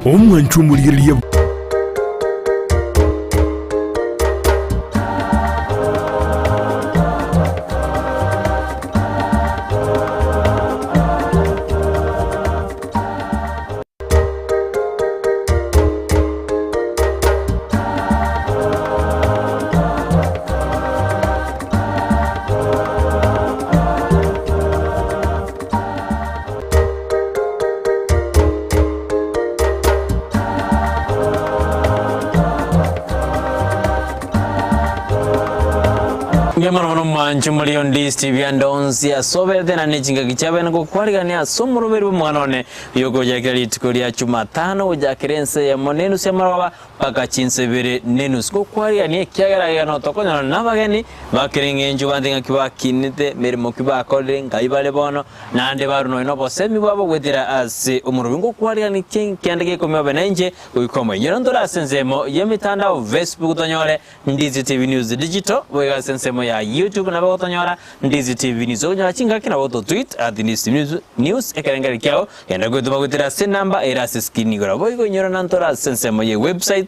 Omwanchwa omorigereria. Mbuya mono mono mwanche muri onde Steve ande onsi ase oberete na ne chingaki chiabene gokwarigania ase omoroberi bw'omwana one oyogochakera rituko ria Jumatano gochakera ense eyemo na enusu y'amarogoba Mpaka chinsa ibere nenusu gokwarigania, ekiagera iga notokonyora nabageni ba kera engencho bande ng'aki bakinete, meremo ki bakorire, nkai bare bono, naende barwe nonya nobosemi bwabo goetera ase omorobio. Ngokwarigania ki kende gekomi obe nainche goika omoerio. Ntore ase ensemo y'emetandao, Facebook tonyore Ndizi TV News Digital, boigo ase ensemo ya YouTube nabo gotonyora Ndizi TV News. Okonyora chingaki nabo gototweet at Ndizi TV News ekerengerio kiao Genda gwetoma goetera ase enamba ere ase screen igoro. Boigo inyora nantore ase ensemo ye website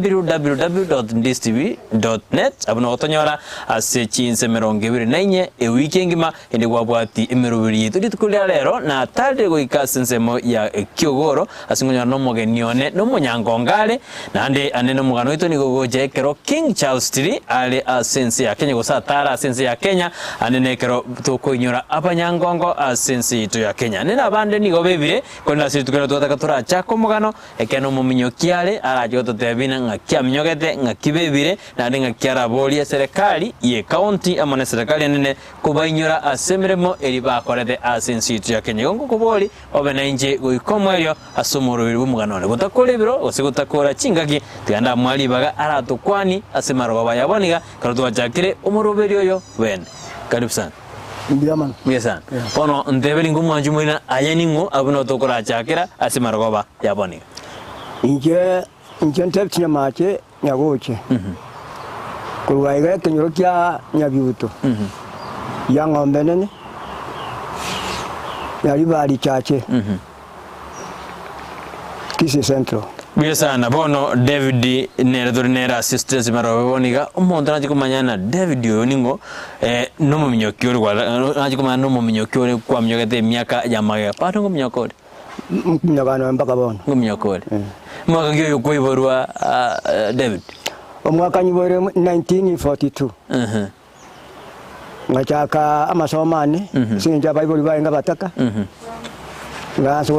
www.ndistv.net abwo nogotonyora ase chinsa emerongo ebere na inye ewiki engima ende gwabwati emeroberi yaito rituko ria rero natarire goika ase ensemo ya kiogoro ase nkonyora nomogeni one nomonyangongo are naende ande nomogano oito nigo ogocha ekero King Charles III are ase ense ya Kenya gose atare ase ense ya Kenya Ande nekero tokoinyora abanyangongo ase ense yaito ya Kenya. Nere abande nigo bebire, korende ase rituko ero twataka torachake omogano, ekeene omominyoki are arache gototebia ng'aki aminyogete, ng'aki bebire, naende ng'aki araborie eserekari ye county amo neserekari enene kobainyora ase emeremo eria bakorete ase ense yaito ya Kenya. Igo ngokoboria obe nainche goika omoerio ase omoroberi bw'omogano one. Gotakora ebiro gose gotakora chingaki, tiga ndamoa ribaga aratokwanie ase marogoba aya bono iga, Ekero twachakire omoroberi oyo bwene. Karibu sana. Mbuya mono. Mbuya sana. Bono nteberi ng'a omwanchi omoina aye ning'o abwo nabo tokorachakera ase marogoba ya bono iga. Inche inche ntebi chinyamache nyagoche korwa iga ekenyoro kia Nyabiuto ya ng'ombe nene Nyaribari chache. Kisii Central. Buya sana. Bono David nere tore nere ase stress marobe bono iga omonto nache komanya na David oyo ning'o eh, nomominyoki ore kwa nache komanya nomominyoki ore kwaminyogete emiaka ya magega bado ngominyoka ore Nkominyoka nonya mpaka bono. ngominyoka ore mwaka ki oyo kwaiborwa ah, David Omwaka nyiboire 1942 Ehe. Ngachaka amasomo ane ase eng'encho abaibori baye ngabataka, ngansa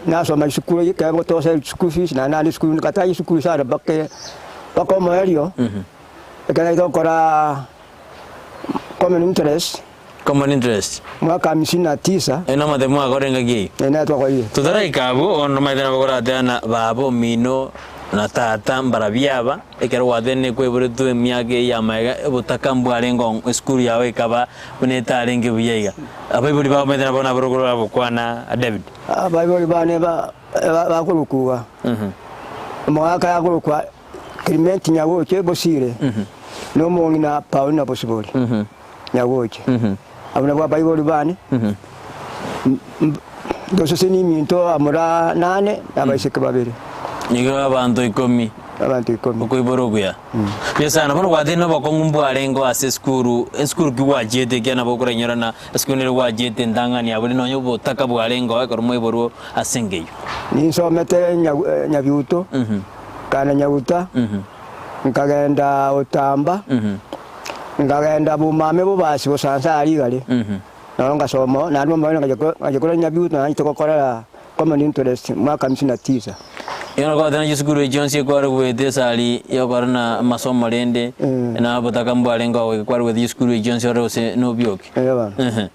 nasoma esukuru eye ekero gotosa eschool fees naende naende esukuru ngataya esukuru sana mpaka mpaka omoerio, ekero nacha gokora common interest, Common interest. mwaka hamsini na tisa, Aye namatemo mwakore engaki eyio. naende nere twakorire. Totaraika abwo, bono nomanyete nabo korateana baba omino na tata mbarabio aba. Ekero gwatenenire kwaiboretwe emiaka eye y'amaega, obotaka mbwarenge ong esukuru yao ekaba buna etarenge buya iga. Abaibori bao omanyete nabo nabarobwo korabokwana David. Abaibori bane ba bakorokwa iga, omogaka yakorokwa Clement Nyagoche Bosire, na omong'ina Paulina Bosibori Nyagoche. Abwo nabwo abaibori bane, ndosesenie eminto amura nane na abaiseke babere. Nigo abanto ikomi. Abanto ikomi. Okoibora okuya. Buya sana. Bono gwatebire na obokong'u mbwarengeo ase esukuru, esukuru ki gwachiete ekiagera nabo okorainyora na esukuru nere gwachiete entang'ani abwo nonya obotaka bwarengeo ekero mwaiborwa ase enka eyio. Ninsomete Nyabiuto, nkagenda Nyaguta, nkagenda Otamba, nkagenda Bomame Bobasi Bosansa aria igare. Nabo ngasoma oo, naende omoerio ngachia ko ngachia korwa Nyabiuto naende gokorera common interest mwaka hamsini na tisa. Ekero kwatena chisukuru echi chionsi ekware goeta esari yokora na amasomo rende na obotaka mbwarenge oo goika kware goeta chisukuru echi chionsi ore gose nobioki. Eeh bono. Ehe.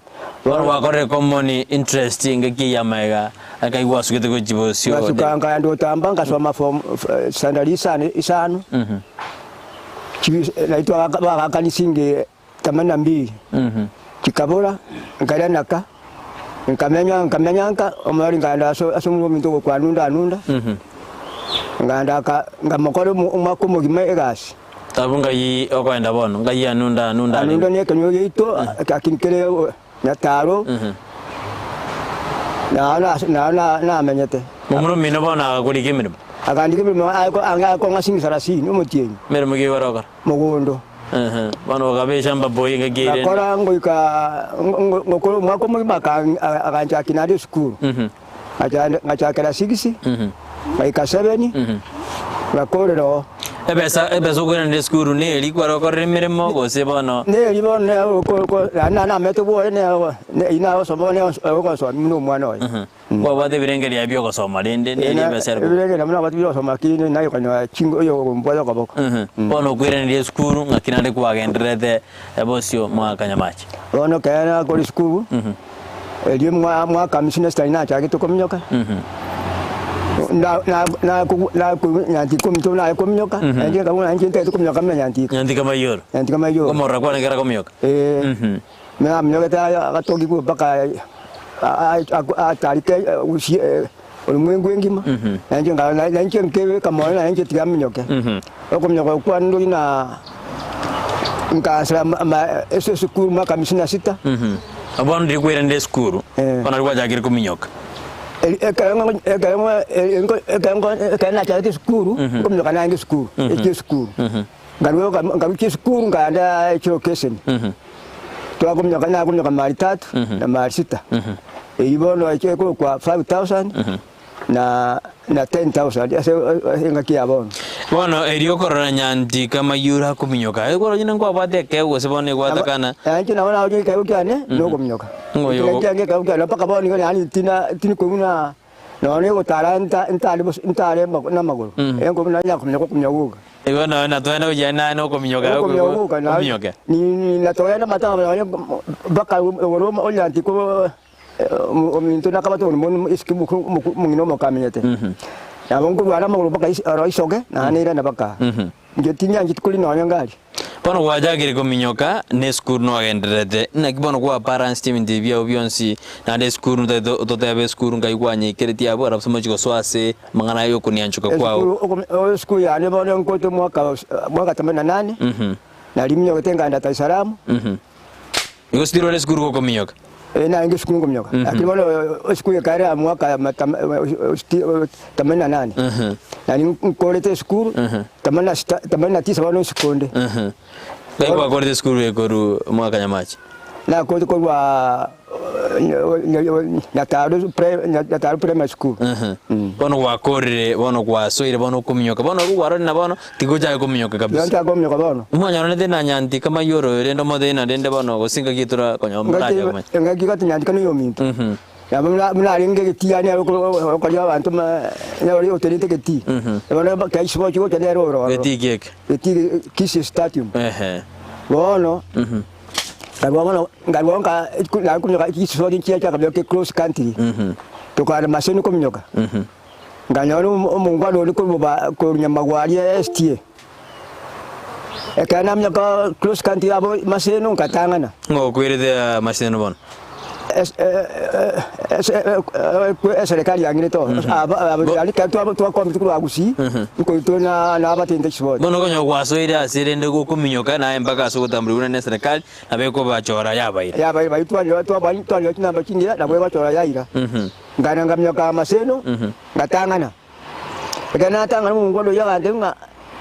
Bono gwakorire common interest engaki eye y'amaega akai gwasugete gochia bosio Ngasuka nkaenda Otamba ngasoma form standard isano isano, chibi naitwe bagakani singi Themanini na mbili, chikabora, nkaria naka, nkamenya nkamenya nka, omorwari nkaenda ase ase omorwari ominto ogokwa anunda anunda, nkaenda aka nkamokora omo omwaka omogima egasi. Abwo ngai okoenda bono, ngai anunda anunda arenge. Anunda na ekenyoro giaito, aki nkere Nyataro, nao nao namenyete. Momura omino bono agakorika emeremo. Akandika emeremo ang'e akong'a shilingi sarasini omotienyi. Emeremo ki igoro okora? Mogondo. Ehe, bono okaba eshamba boy engaki ere. Ngakora ngoika ngokora omwaka omogima aganchakia naende esukuru. Ngachakera six, ngaika seven, ngakorera oo. Ebesa ebesa okoirana esukuru neri kware okorera emeremo gose bono? Neri bono naende namanyete bwoye eyio nagosoma bono ogosomia buna omwana oye. Kwabwate ebirengererio bi'ogosoma rende neri ebesa ere Ebirengererio nabio nabwate bi'ogosoma lakini naye okonyora chingo oyogombwata okoboko. Bono okoiraneria esukuru ng'aki naende kwagendererete bosio mwaka Nyamache? Bono ekero nakora esukuru, erio mwa mwaka hamsini na sita nachagete kominyoka, na- na- nakogu nakoigwa nyantika omonto naye kominyoka, naende nkabua ng'a inche ntagete kominyoka buna nyantika. Nyantika mayoro. Nyantika mayoro. Okomorora kwane ekero akominyoka. Eeh. Naminyogete agatogigwe mpaka atarike orimwengu engima, nainche nainche nkebeka moyo nainche tiga aminyoke. Okominyoka okwo kwane ndori na nkaasera ase esukuru mwaka hamsini na sita. Bono riria kwairande esukuru, bono nario gwachakire kominyoka. Ekero ekero nachagete esukuru, nkominyoka naende esukuru, echi esukuru. Nkarua nkarusia esukuru nkaenda echirokeseni. Twakominyoka nakominyoka mali tatu na mali sita. Eyio bono echo ekorokwa 5000 na na 10000 ase ase engaki ya bono. Bono erio okorora nyanti kamayura akominyoka, aye kwarora onye nkwabwate ekeegwa gose bono egwatakana. Inche nabo naroche ekeegwa kiane nokominyoka. Ng'oyo Ekero kiange ekeegwa kiane mpaka bono iga yaani tina tinikoigwa buna nonya gotara nta ntare bosa ntare namagoro, enkobi nonye nakominyoka okominyoka goka. Igo nonya natogenda gochia naye nokominyoka Okominyoka goka na ominyoke. ni natogenda matanga nonya mpaka igoro onyantikwe ominto nakabate omonwe isiko omong'ina omoke amenyete. Nabo nkorwana amagoro mpaka oro isoke naende nairana mpaka aa. Inche tinyancheti korina nonya ngari. Bono gwachakire kominyoka, na esukuru nwagendererete. Naki bono kwa balanced ebinto ebi biao bionsi, naende esukuru ntagete ototebe esukuru nkai kwanyeikeretie abwo alafu mochie gosoa ase amang'ana aya yokonianchoka kwao. Esukuru oko esukuru yane bono nkoete omwaka mwaka themanini na nane, nari minyogete nkaenda Dar es Salaam. Igo still ore esukuru gokominyoka? Ee narenge esukuru nkominyoka, lakini bono esukuru ekaera mwaka themanini na nane, nari nkorete esukuru themanini na sita themanini na tisa bono isiko onde. Ngai gwakorete esukuru ekoru mwaka Nyamache? Nakorete korwa Nyataro Nyataro primary school. Bono gwakorire bono gwasoire bono okominyoka bono okwo kwarorire na bono tigochaka kominyoka kabisa. Nchake kominyoka bono. Mwanyoranete na Nyantika amayoro oyo rende omotebie na rende bono gose engaki etora konya morache komanya. Engaki gati Nyantika noyo ominto. Nabo buna arenge egetii yaani nere okoria abanto nere oria otenenete egetii. Bono kaisi gochi gocha nere ororo. Getii ki eke? Getii Kisii Stadium. Bono nkarua bono nkarua nka nare kominyoka chisori nchiacha nkaminyoka ecross country tokogenda Maseno kominyoka. Nkanyora omongwana oria korwa korwa Nyamagwa aria STA. Ekero naminyoka cross country abwo Maseno nkatang'ana. Ng'o okwerete Maseno bono? Eserekari yang'irete oo. Aba ekero twakwamete korwa Gusii, nkoitwa na abatente chisiboti. Bono okonyora gwasoire ase rende gokominyoka naye mpaka ase ogotamburigwa buna neserekari, nabo ekobachora yabaira. Yabaira baria twanyora twanyora chinamba chingiya nabo egochora yaira. Nkagenda nkaminyoka amaseno, ngatang'ana. Ekero natang'ana omongwana oyio agantebia ng'a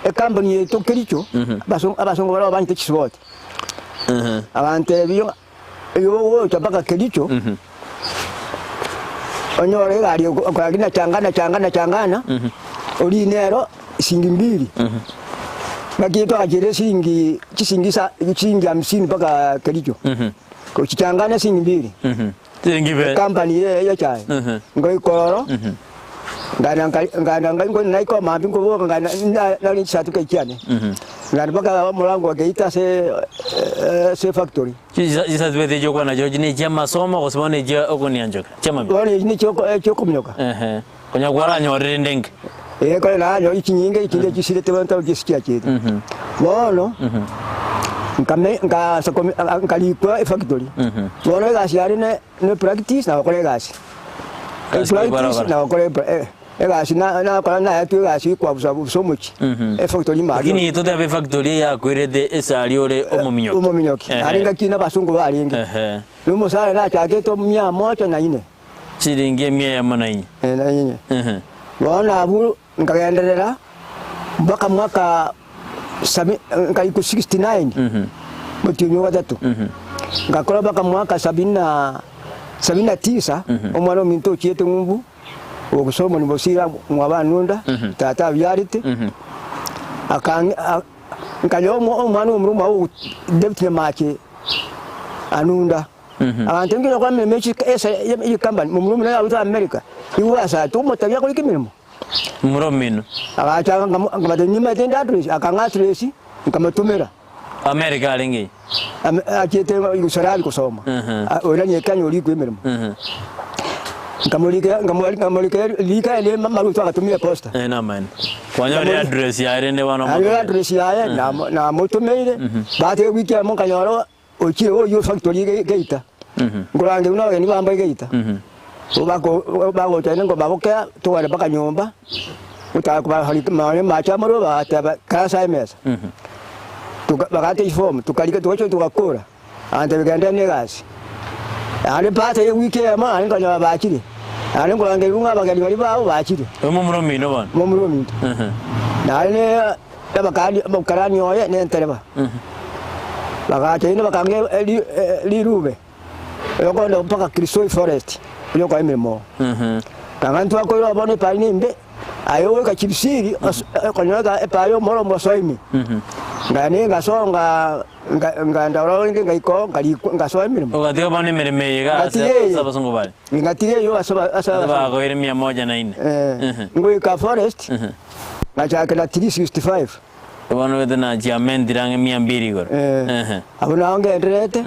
ecompany yaito Kericho, abasongo barabwo banchete chisiboti. Agantebia ng'a Oyio ogocha mpaka Kericho, onyore egari okoragina changana changana changana, orine ero shilingi mbili. Ng'aki twagachire shilingi chishilingi isa shilingi hamsini mpaka Kericho. Gochichangana shilingi mbili. Chiringi ibere. Ecompany eye ya echae. Ngoika ororo, ngana ngana naika mambia nkoboka ngana nare chisatuka chiane. Ngana mpaka omorango wa Geita ase ase efactory. Chisatibeti echio okwana chirochio ne chi'amasomo gose bono echia okonianchoka, chi'amabia? Bono echi nechio echiokominyoka. Ehe, konya kwaranyorire rende enke. Ee, kore nanyora chinyinge echinde chisirete bono ntarora ase chiachete. Bono nkame nkaansa komi nkarikwa efactory. Bono egasi yane ne ne practice na gokora egasi. Egasi Epractice barabara. na gokora epra egasi na nakora naetwe egasi kwabusa busa omochie efactory ime aria. Lakini totebe efactory eye yakwerete esari ore omominyoki. Omominyoki. Ehe. Arenge ki na abasongo barenge. Ehe. Na omosara nachagete mia moja na ine. Chiringi emia eyemo na inye. Eh, na inye. Ehe. Bono abwo nkagenderera mpaka mwaka sabi nkaikwa 69 motienyi o gatato. Ngakora mpaka mwaka sabini na sabini na tisa, omwana ominto ochiete ng'umbu, ogosolomon bosira mwa banunda, tata abiarete, akang'e a nkanyora omo omwana omoro omwabo David Nyamache anunda. Abanto inki nokora emeremo echi ese ye company momura ominto naye arwete America igo ase tomotabia akoreke emeremo. Momura omino. Agacha nkamotebi nimanyete inde address akang'a address nkamotomera. America arenge eye? Ame achiete Yugoslavia gosoma oiranie Kenya orikwe emeremo. Nkamorikera nkamorikera rika ere amarwa twagatumia eposta. Eh namaene. Kwanyorire address yaye rende bono Nanyora omotomere. address yaye namotomeire baate ewiki eyemo nkanyora Ochire oyio factory geita, nkorangeria buna abageni bambae geita, bagocha inde nkobabokera togende mpaka nyomba, gotaka kobahariki nonye amache amorero bagateba kera ase emesa, tuka bagata eform tokarika togacha togakora, agantebia genda ne egasi. Naende baada ya ewiki eyemo naende nkanyora bachire, naende nkorangeria ng'a abageni baria bao bachire. Oyo momura omino bono. Momura ominto. Naende Abakani omokarani oye nentereba, bagacha inde bakanga rirube riokoenda mpaka Kirisoi Forest riokoa emeremo oo. Kanga ntwakoirwa bono epari nembe, aye ogoika Chibsiri okonyora epari y'omoro omosoa ime. Ngane ngasonga ngaenda ororo rende ngaika oo nkarikwa ngasoa emeremo. Ogatiga bono emeremo eye iga ase Ngatiga eye. ase abasongo bare. Ngatiga eyio ase ase Ase bakoire mia moja na ine. Ngoika Forest. Ngachakera 365. Bono gete nachiamentire ang'e mia mbiri igoro. Eh, abwo nao ngendererete,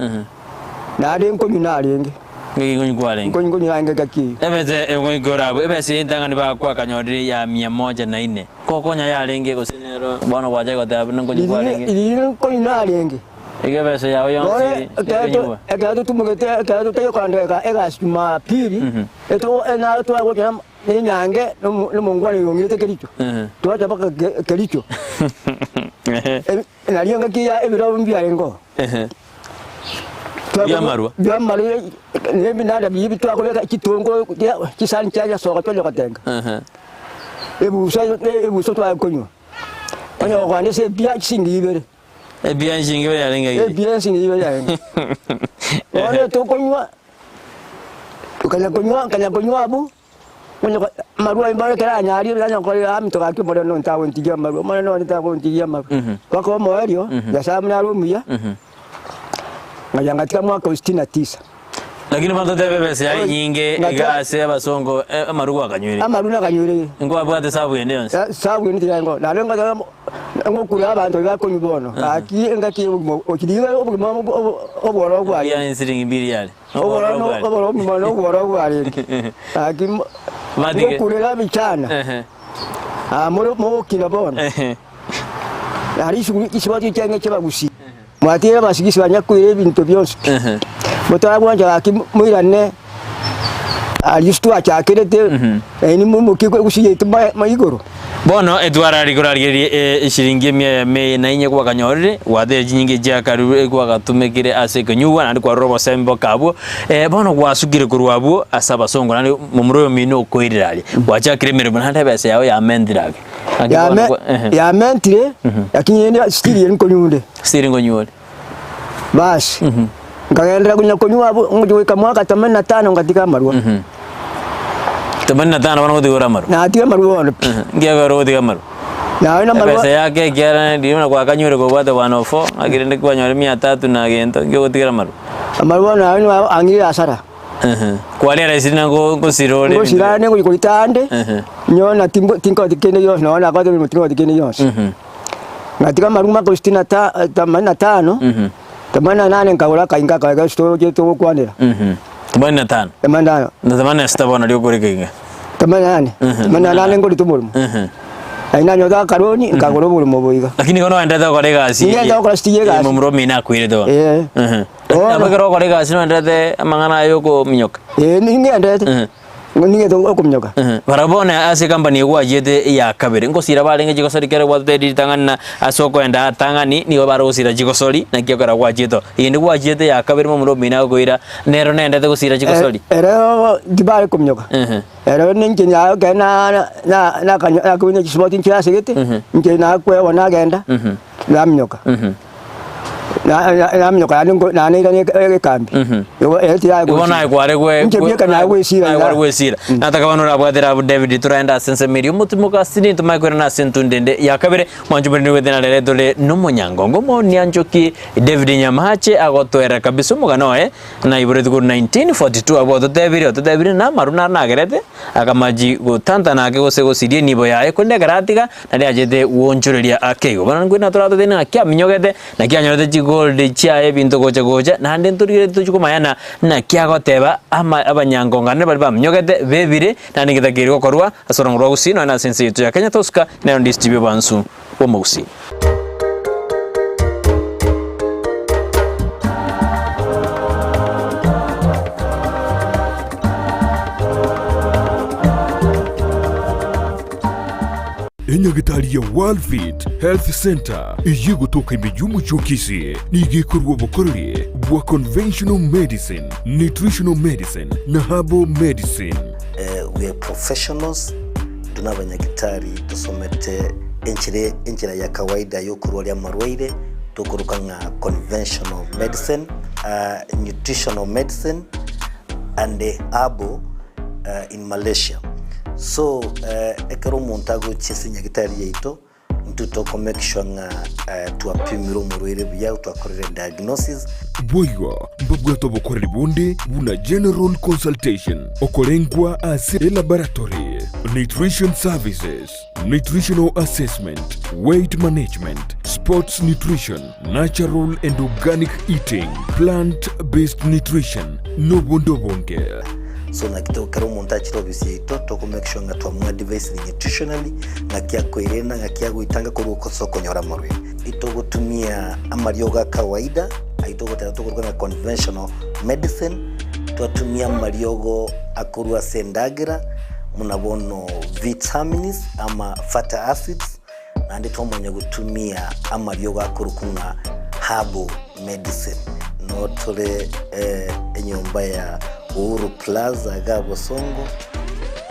naende nkonywa narenge. Ngaki nkonywa kwarenge? Nkonywa nkonywa narenge engaki eyio. Ebese egoika ore abwo, ebese y'entang'ani bakwakanyoririe ya mia moja na ine, kokonya yarenge gose nero bono gwachaka goteba buna nkonywa kwarenge? Riria nkonywa narenge. Igo ebese yao yonsi ekonyigwa. Ekero totumogete, ekero totari korandeka egasi Jumapili, eto naro twagocha Nenyange nomongwana oyo ong'irete Kericho, twacha mpaka Kericho. Nario engaki ya ebirabo mbiarengeo. Bi'amarwa. Bi'amarwa na ebinanda biria bitwakobeka chitongo chisani chia nyasoka twanya gotenga. Ebusa ebusa tware konywa. Onye gokwana ase ebia chisingi ibere. Ebia ensingi ibere yarenge gaki? Ebia ensingi ibere yarenge. Bono tokonywa Tokanya konywa, nkanya konywa abwo, onye ko amarwa aye mbaro ekero anyaria nanya nkorera aa minto gaki omorero nonye tagontigia amarwa, omorero nonye tagontigia amarwa. Mpaka omoerio, Nyasaye buna are omuya, nkacha ngatiga mwaka o sitini na tisa. Lakini bono totebe ebesa yaye enyinge iga ase abasongo amarwa gwakanyweire. Amarwa nakanyweire. Nkwabwate esabu ende yonsi? Esabu ende tiyarenge naende nkoteba ngokura abanto baria bakonywa bono, gaki engaki ya obogima ochiri iga obogima obwororo bwarenge. Ebiya esiringi mbiri yare. Obwororo obogima nobwororo bwarenge. Gaki ngokurera ebichana, mogokina bono. Naende chisuguri chisiboti chiaye chi'abagusii. Mwatiire abasigisi ba nyakoira ebinto bionsi pi. Motarabwancha gaki moirane aria ase twachakerete, nainwe moimokie egusii yaito igoro. Bono etwarari korarigereria eshiringi emia eyemo eye na inye gwakanyorire, gwateire chinyinga echia karibu egwagatumekire ase ekonyugwa, naende kwarora obosembe boka abwo, bono gwasukire korwa abwo ase abasongo naende momura oyo omino okoirire aria, gwachakire emeremo naende ebesa yao yamentire ake. Naki bono Yame kwa- ehe. yamentire, lakini rende still eri nkonywa Still nkonywa ore. Basi, nkagenderera konya konywa abwo, ngochia goika mwaka themanini na tano ngatiga amarwa. Themanini na tano bono gotiga ore amarwa. Natiga amarwa bono pi. Nkiagera ore gotiga amarwa. Naye namarwa Ebesa yake ekiagera riria buna kwakanywire kobwate 104, ng'aki rende kwanyora mia tatu na gento, nki ogotigera amarwa. amarwa bono naye nigo ang'irire hasara. Kwaria rahisi na ngosira ore. Ngosira ande ngochia korita ande, nyona timbo tinkoti kende gionsi nonye nakorete emeremo tinkoti kende gionsi. Ngatiga amaruma ako sitini na ta themanini na tano, themanini na nane nkagora akainga akaye gose toche togokwanera. Themanini na tano. Themanini na tano. Na themanini na sita bono riria okore ekainga. Themanini na nane, themanini na nane ngorete omoremo. Naende nanyora akaroni nkagora oboremo obo iga. Lakini igo noendete gokora egasi. Ningende gokora sitiga egasi. Momura omino akoirete bono. Ee. Bono. Nabo ekero ogokora egasi noenderete amang'ana aya yokominyoka. Ee, ningendete. Nigete okominyoka. Barabwo bono ase ekampani eye gwachiete eya kabere, ngosira barenge chigosori kero gwatotebia ritang'ani na ase okoenda atang'ani nigo bare gosira chigosori, naki ekero gwachiete oo. Eyende gwachiete eya kabere momura omino agokoira, nero nendete gosira chigosori. Ere tibare kominyoka. Ere ninche na ekero na na nakanyo nakonya chisiboti nchiasegete, inche nakwegwa nagenda, naminyoka. Na- na- Naminyoka naende nko naende nairana ekambi. Igo ere tiyare Igo naye kware gwe Inche bieka naye gwesira naye kware iga. gwesira. Nataka bono orabwatera abwo David toraende ase ensemo eria omotimoka ase tomanye koirana ase entunda ende ya kabere mwanche omorende ogwete na rero tore nomonyangongo omonianchoki David Nyamache agotoera kabisa omogano oye naiboretwe korwa 1942 abwo ototebirie ototebirie namaru naro nagerete akamachi gotantana ake gose gosiria enibo yaye korende ekero atiga Naende achete gwonchoreria ake igo. Bono nkwena toratotebie ng'a naki aminyogete, naki anyorete chigold chiaye ebinto gocha gocha, naende ntorigeretie tochie komanya naki agoteba ama abanyankong'anere baria baminyogete bebire, naende ngetakeire gokorwa ase orongo rwa Gusii nonya na ase ense yaito ya Kenya tosuka nero ndisiti bw'obansu bw'omogusii. Enyagitari ya Worldfit Health Centre eyio egotoka ime y'omochie o Kisii nigo ekorua obokoreri bwa conventional medicine, nutritional medicine na herbal medicine. We are professionals, intwe nabanyagitari tosomete enchera enchera ya kawaida yokorwaria amarwaire tokoroka ng'a conventional medicine, nutritional medicine and herbal in Malaysia. So ekero omonto agochia ase nyagitari yaito, intwe toko make sure ng'a twapimire omorwaire buya, twakorire diagnosis. Boigo mbabwate obokoreri bonde buna general consultation, okorengwa ase elaboratory, nutrition services, nutritional assessment, weight management, sports nutrition, natural and organic eating, plant based nutrition, nobonde obonge. So naki to ekero omonto achire ofisi yaito toko make sure ng'a twamoadvisire nutritionally, ng'aki akoerenda, ng'aki agoitanga korwa ase okonyora amarwaire. Itogotumia amariogo a kawaida, ayio togoteba tokoruga ng'a conventional medicine, twatumia amariogo akorwa ase endagera, buna bono vitamins ama fatty acids, naende twamanya gotumia amariogo akorokwa ng'a herbal medicine. Noo tore enyomba ya Uhuru Plaza iga Bosongo,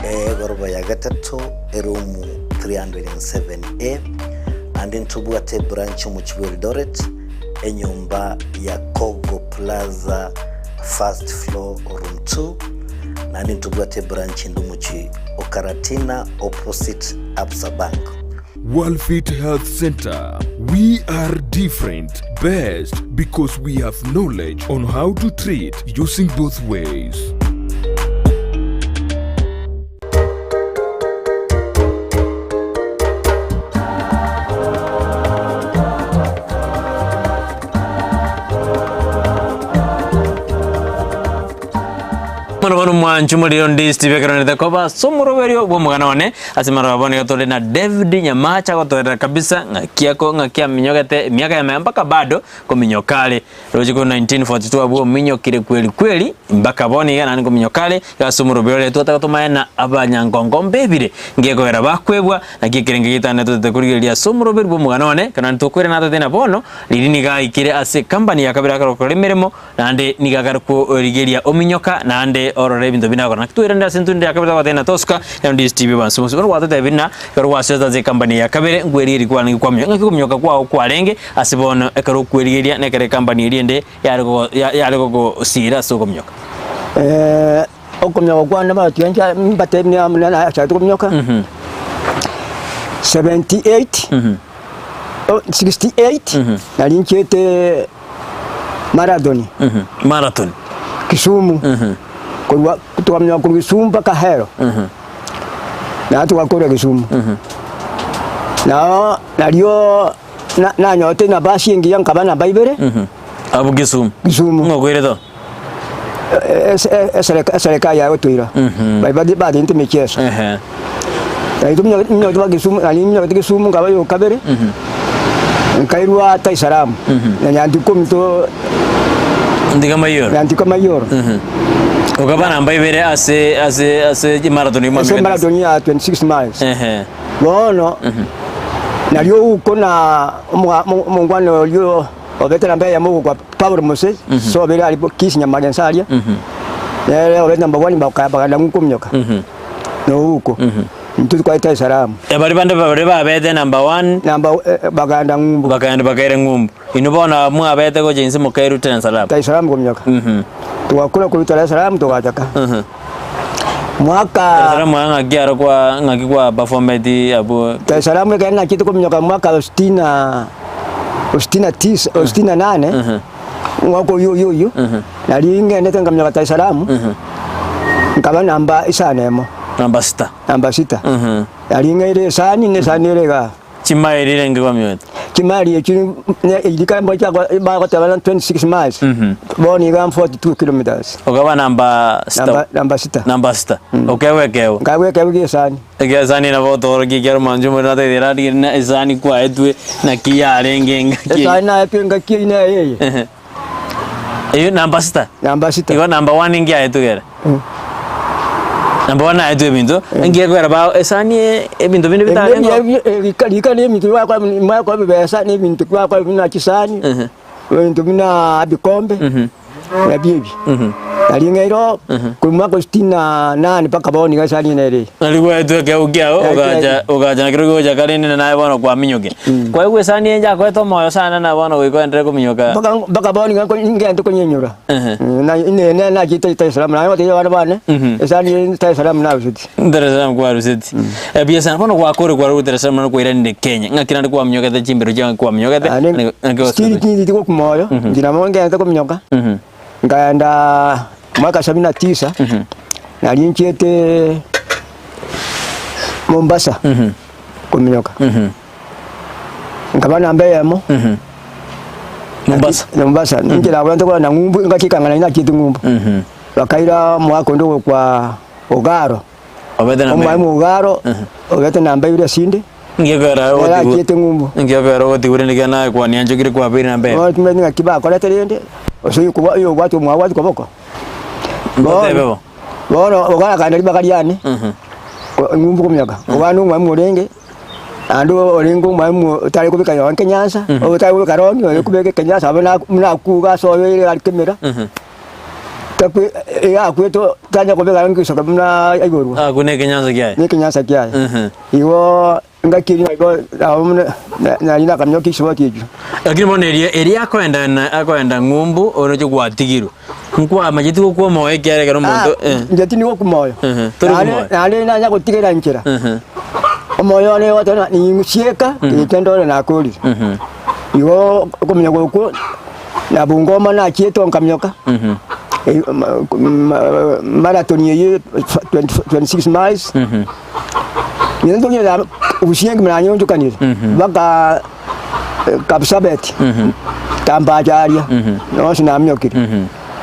egoroba ya gatato, eroom 307A, naende ntobwate ebranch omochie bwa Eldoret, enyomba ya Kogo Plaza first floor room 2, naende ntobwate ebranch ende omochie o Karatina opposite Absa Bank. Worldfit Health Centre, we are different, best because we have knowledge on how to treat using both ways. Bono bono mwanche omorero onde Steve ekeronete koba ase omoroberio bw'omogano one ase maroba bono iga tore na David Nyamache agotoerera kabisa ng'aki ako ng'aki aminyogete emiaka ya maya mpaka bado kominyoka are roche korwa 1942 abwo ominyokire kweli kweli mpaka bono iga naende kominyoka are iga ase omoroberio ore twataka tomanye na abanyangongo mbebire ngekogera bakwebwa naki ekerenge getane totete korigereria ase omoroberio bw'omogano one ekero naende tokoirana totebe na bono riria nigo aikire ase ecompany ya kabere akare gokora emeremo Naende nigo akare korigeria ominyoka, naende orore ebinto binde agokora. Naki twairande ase intwe ya kabere togoteba ng'a tosuka, nero ndisi tibi bansi bonsi. Bono gwatotebia ng'a ekero gwasoete ase ecompany ya kabere, nkwerigeria kwarenge kwaminyoka. Ng'aki okominyoka kwao kwarenge ase bono ekero okwerigeria na ekero ecompany eria ende yare gogo yare gogosiira ase okominyoka? Okominyoka kwane bono inche mbatebie buna nachagete kominyoka, 78, 68, nari nchiete marathon Marathon. Kisumu, korwa twaminyoka korwa Kisumu mpaka Ahero, naye twakorwa Kisumu. Nao nario na- nanyorete nafasi engiya nkaba namba ibere, Abwo Kisumu. Kisumu. Ng'o okoirete oo? Eserekari yagotoira baria batente emicheso. Ehe. Naintwe ba Kisumu nari ninyogete Kisumu nkaba oyo kabere, nkairwa Dar es Salaam na Nyantikumi to Ntika Mayoro. Nyantika Mayoro. Okaba namba ibere ase ase ase emarathon eywo Ase mwamigete. emarathon ya 26 miles. Ehe. Bono nario uko na omoga- omo- omongwana oyio obete namba eyemo ogokwa Paul Mose, so obere aria Kisii Nyamagensa aria, nere obete number one baka- bakagenda ng'u kominyoka, na ouko, intwe tokwarete Dar es Salaam. Baria bande baria babete number one Namba bakagenda ng'umbu. bakagenda bakaira ng'umbu. Inwe bono mwabete gocha inse mokairwa Dar es Salaam. Dar es Salaam kominyoka. Togakora korwa Dar es Salaam togachaka. Mwaka Dar es Salaam aa ng'aki aro kwa ng'aki kwa performeti abwo. Dar es Salaam ekero nachete kominyoka mwaka wa sitini na sitini na tisa sitini na nane omwaka oyio oyio oyio nari ngendete nkaminyoka Dar es Salaam nkaba namba isano emo. Namba sita. Namba sita. Nari ng'eire esani na esani ere igaa. Chimaili renge kwaminyete? Chimaili echi rika bagoteba ng'a 26 miles, bono iga 42 kilometers. Okaba namba sita. Namba, namba sita. Namba sita. Okeegwa ekeegwa. Nkaegwa ekeegwa gia esani. Egesani nabo otorokia ekiagera omwancho omorero natagete erarigereria na esani kwaetwe naki yarenge engaki. Esani naetwe engaki eyio neye eye. Ehe. Eyio namba sita. Namba sita. Igo namba one inki aetwe kere? Namba one aetwe ebinto, inki ekogera ba esani eye ebinto binde bitarenge oo. Rika rika na ebinto bakora bakora ebibesa na ebinto bakora buna chisani, ebinto buna ebikombe, nabio ebi. Nari ng'a ero korwa mwaka sitini na nane mpaka bono iga esani nere eye. Nari gwaetwe ekeegwa kiago, ogacha ogacha nakero gocha kare rende naye bono kwaminyokia. Kwaigwa esani eye njakoete omoyo sana na bono goika oenderere kominyoka. Mpaka mpaka bono iga ngende konyenyora. Ehe. Na ine nachete Dar es Salaam naye gotebia abana bane, esani eye Dar es Salaam naruseti. Dar es Salaam kwaruseti. Ebuya sana bono gwakore kwarure Dar es Salaam naende kwairanire Kenya. Ng'aki naende kwaminyokete chimbero chiao ng'aki kwaminyokete? Naende Naki still gose- tinditi gokuma oyo, inche nabo ngente kominyoka, nkaenda mwaka sabini na tisa, nari nchiete Mombasa kominyoka. Nkaba namba eyemo. Mombasa. Mombasa. Ninche nabwate kogenda ng'umbu engaki ekang'ana nachiete ng'umbu. Bakaira omwaka onde ogokwa Ogaro. Obete namba Omwalimu Ogaro obete namba ibere asinde. Ngiokera Nere ogotigwa. achiete ng'umbu. Ngiokera ogotigwa rende ekero naye kwanianchokire kwabeire namba eyemo. Bono timanyeti ng'aki bakorete rende, ase oyokoba oyobwate omwabo abwate koboko. Ngotebe bo. Bono Ogaro akaenda ribaga riane, ng'umbu kominyoka, obande omwalimu orenge. Naende orenge omwalimu otare kobeka nonye ekenyansa, otare kobeka rongi, ore kobeka ekenyansa abwo na buna akuga ase oyoire are kemera, takwe iga akwete tanya kobeka rongi gosoka buna aiborwa, Akwo na ekenyansa kiaye. na ekenyansa kiaye. Igo engaki eria igo nabo buna na nari nakamioka esiboti echio. Lakini bono eria eria akoenda na akoenda ng'umbu oroche gwatigirwe. Nkwamanyeti gokwa omoyo ekiagera ekero omonto Ah, inche tindi gokwa moyo. Ehe, tori Naende moyo. naende nanya gotigera nchera. Ehe. Omoyo one ogoteba ng'a ninsieka gecha ndore nakorire. Igo okominyoka okwo na Bungoma nachiete nkaminyoka, marathon eyio 26 miles, inche ntogenda gusii engima nanyonchokanire mpaka Kapsabet, Tambacha aria, yonsi naminyokire.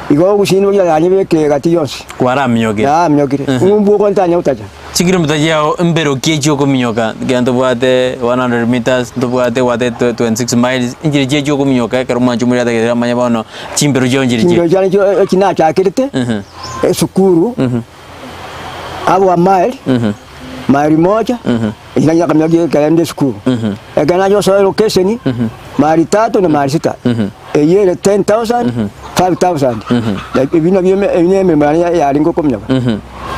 Igo ogusii nigo yanyebekire egati yonsi. Kwaraminyokire. Naminyokire. Ng'umbu oko ntanya gotacha. Chikilomita chiao mbero ki echio okominyoka? Ekero ntobwate 100 meters, ntobwate gwate 26 miles, inchire chie echio okominyoka ekero omwancho omorero atagete amanye bono chimbero chiao nchire chie. Chimbero chiane chio echi nachakerete, esukuru, abwa mile, maili moja, echi nachi nakamenya ekero inde esukuru. Ekero nacha gosoa elokesheni, maili tatu na maili sita, eyio ere 10,000, 5,000. Ebi nabio eme ebi ne emeremo yane yarenge okominyoka.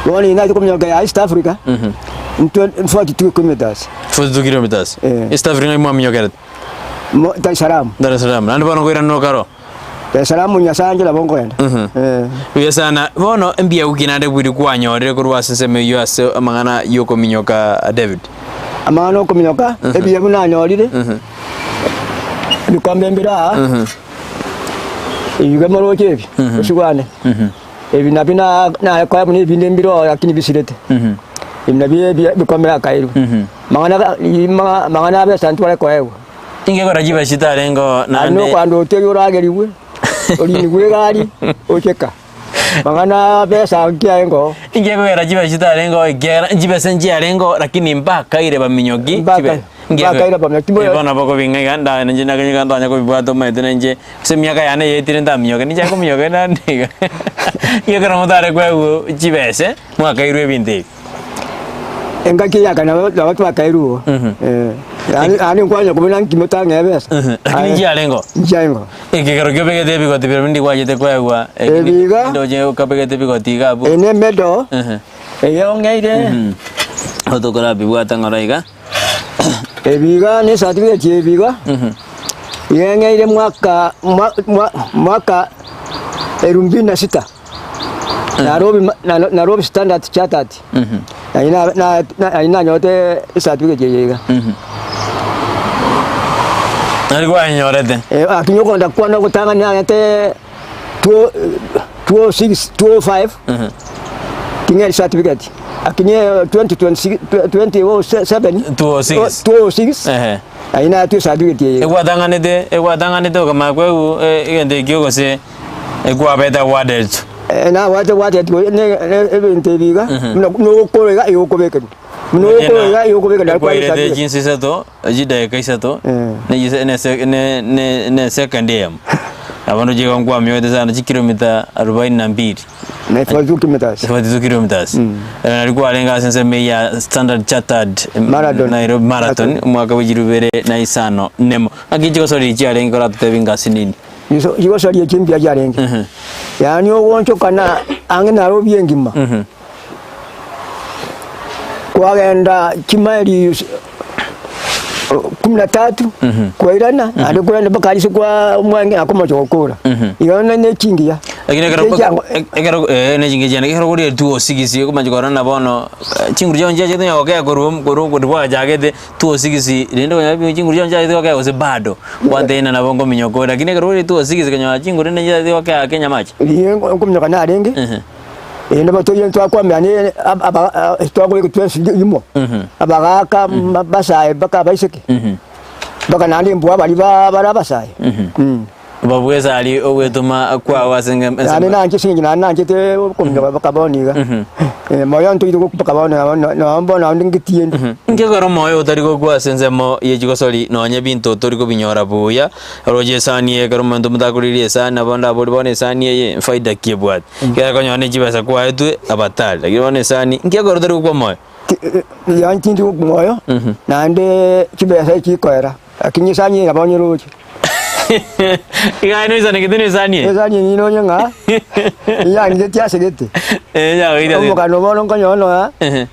Bono eye nacha kominyoka ya East Africa, intwe 42 kilometers. 42 kilometers. Eh. East Africa ng'ai mwaminyokerete? Mo Dar es Salaam. Dar es Salaam. Naende bono nkoirana okaro? Dar es Salaam Nyasaye anche nabo nkoenda. Eh. Buya sana. Bono mbuya ki naende bwiri kwanyorire korwa ase ensemo eyio ase amang'ana y'okominyoka David? Amang'ana okominyoka, ebiya buna nanyorire, ebikombe mbire aa, ebi iga moroche ebi, osigwane, ebi nabio na- nakoa buna ebinde mbire oo lakini bisirete. Ebi nabio ebi ebikombe nakairwe. Mang'ana ga mang'a mang'ana abesa ntware koegwa. Ingekora chibe chitarenge oo Aye naende. nokwanda otiga oragerigwe, orinigwe egari, ocheka. Mang'ana abesa nkiaye ngoo. Ingekogera chibe chitarenge oo ekiagera chibesa nchiarenge oo lakini mbakaire baminyoki Mbaka- chibe. Bakaira bamenya Eh, bono bokobing'a iga nda ninche nakonyeka ntanya kobibwata omanyete nainche ase emiaka yane yaetire ntaminyoke ninche akominyoka naende iga. Ekero motare koegwa chibese, mwakairwe ebinto ebi. Engaki eye aka nabo nabo twakairwe igo. Eh, yaani yaani nkwanya kobuna nki motang'ee ebesa. Lakini nchiarengeo? Nchiarengeo. Ekegero ki obegete ebigoti biria binde gwachete koegwa, Ebi iga. ndoche okabegete ebigoti iga abwo. Eye ne emedo, eye ong'eire. Otokorabibwata ng'ora iga. Ebi iga ne certificate ebi iga, iga eng'eire mwaka mwa- mwa- mwaka elfu mbili na sita, Nairobi ma- na- Nairobi Standard Chartered, nari na- na- nari nanyorete ecertificate eye iga. Nari kwanyorete. Lakini okonda kwane ogotang'ani nagete two 206 205 ting'eri certificate lakini 2026 2007 206. 206 Ehe. aye natwe certificate eye Egwatang'anete egwatang'anete okamanya kwegwa egento ekio gose ekwabete awarded. Eh, nabwate bwate ne ebinto ebi iga buna nogokora iga igo okobekerwa buna ogokora iga igo okobekerwa Ekwairete chinsa isato Chidakika isato, ne esekendi eyemo. Nabo ndoche igo nkwamiogete sana chikilomita arobaini na mbili. Na 42 kilometers. 42 kilometers. Nari kwarenge ase ensemo eyio ya Standard Chartered Marathon. Nairobi Marathon omwaka bwe chilifu ibere na isano nemo. Ng'aki chigosoria chiarenge koratotebi ngasi nini? Chigosoria echi mbuya chiarenge. Yaani ogoonchokana ang'e Nairobi engima. Kwagenda chimaili kumi na tatu kwairana naende korende mpaka ase kwa omwange akomocha gokora. Igo ne chingiya. Lakini ekero Echiango- ekero eh ne chingiya chiane ekero kore 206 okomanya korora na bono chinguru chiao nchiachete onye gokea korwa korwa korwa gwachagete 206 rende okonyora chinguru chiao nchiachete gokea gose bado gwatena nabo nkominyoka ore lakini ekero ore 206 okonyora chinguru rende nchiachete gokea Kenya mache. Riria nkominyoka narenge. Erinde batoyie ntwakwamera twakobeka twensi imo, abagaaka, abasae mpaka abaiseke, mpaka naende mbwa baria bare abasae. Babwesa aria ogwetoma kwao ase engencho Naende nanche ase eng'encho naende nanchete okominyoka mpaka bono iga, moyo ntoigete gokwa mpaka bono nonye bono naende ngetiende. Inki ekero omoyo otari gokwa ase ensemo ye chigosori nonye ebinto tori kobinyora buya, oroche esani eye ekero omonto motakoririe esani nabo ndabori bono esani eye faida ki ebwate? Ekero okonyora ne chibesa kwaetwe abatari, lakini bono esani inki ekero otari gokwa moyo? Yaani tindi gokwa moyo, naende chibesa echikoera, lakini esani eye nabo nyeroche. Iga aye noisanegete na esani eye? Esani eye niroche ng'a yang'ireti ase gete. Eh, yagoitia ase gete. Omogano bono nkonyora nonya,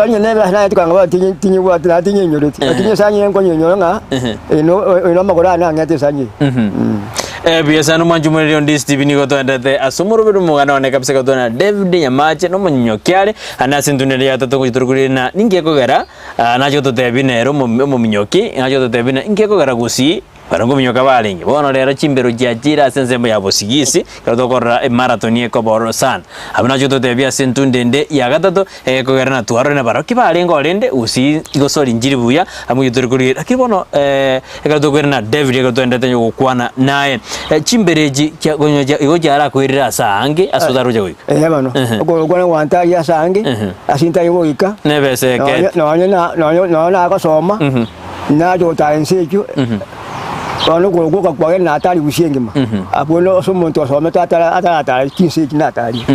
onye na ebesa naye tikanga bono tinye tinyebwati naende tinyenyoreti, lakini esani eye nkonyenyora ng'a eye na amagoro ane ang'ete esani eye. Buya sana omwanchi omoreri onde Stephen nigo toendete ase omoroberi omogano one kabisa iga twana David Nyamache na omonyonyoki are ande ase entunda ere ya tata ogochia tore na ninki ekogera nache gototebia nere omominyoki nache gototebia na inki ekogera gusii Barabwo nkominyoka barenge. Bono rero chimbero chiachire ase ensemo ya bosigisi, ekero tokorora emarathon ekoba ororo sana. Abwo nachio totebie ase entunda ende ya gatato, egekogera na twarorire na barabwo ki barenge orende, gusii gosori nchiri buya, amo intwe tore korigereria. Lakini bono ekero tokoirana na David ekero twaenderete onye gokwana naye, chimbero echi chia konya chia igo chiarakoirire ase aange ase otaroche goika. Eeh bono, Ehe. okorokwa gwantaria ase aange, Ehe. ase ntari goika, Nebesa nonye ekete. nonye na nonye nonye nagosoma. Nacha gotara ense echio, bono okogoka kware natari gusii engima, abwo no ase omonto osomete atara ataratara chinse echi natarie.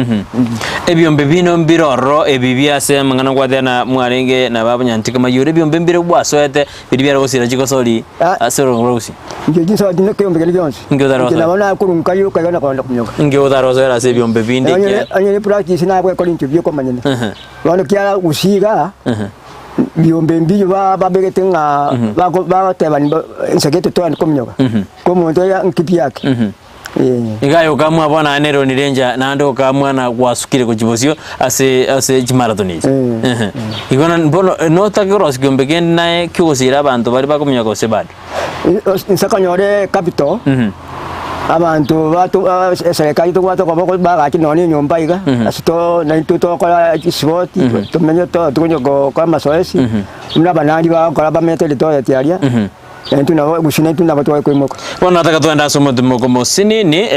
Ebiombe bino mbire ororo ebi biase amang'ana ngwatera na mwarenge na baba Nyantika Mayura ebiombe mbire bwasoete biria biare gosira chigosori Ah. ase orongo rwa gusii. Inche chinsa tinde keombe kende gionsi. Inki otarasoe? Inche nabo nakorunka rioka iga nakoenda kominyoka. Inki otarasoera ase ebiombe binde Onye ekiagera onye ne practice nabwekora inche buya okomanyene. Bono kiara gusii igaa, Biombe mbiyo babegete ng'a bagotebani inse gete twani kominyoka, ko omonto oyo nkipi yake. Eh. Iga aye okamua bono aye nere onire enchera naende okamua na gwasukire gochia bosio ase ase chimarathon echi. Ehe. Igo na bono notake korosia kiombe kende naye kiogosira abanto baria bakominyoka gose bado? Inse konyore capital, abanto bato eserekari tobwate okoboko bagache nonya na enyomba iga, ase to naintwe tokora chisipoti, tomenye to tokonya gokora amasoesi, buna abanani bagokora bamenyete ritoeti aria. Na intwe nabo gose naintwe nabo tware koimoka. Bono nataka twende ase omotimoko mosinini,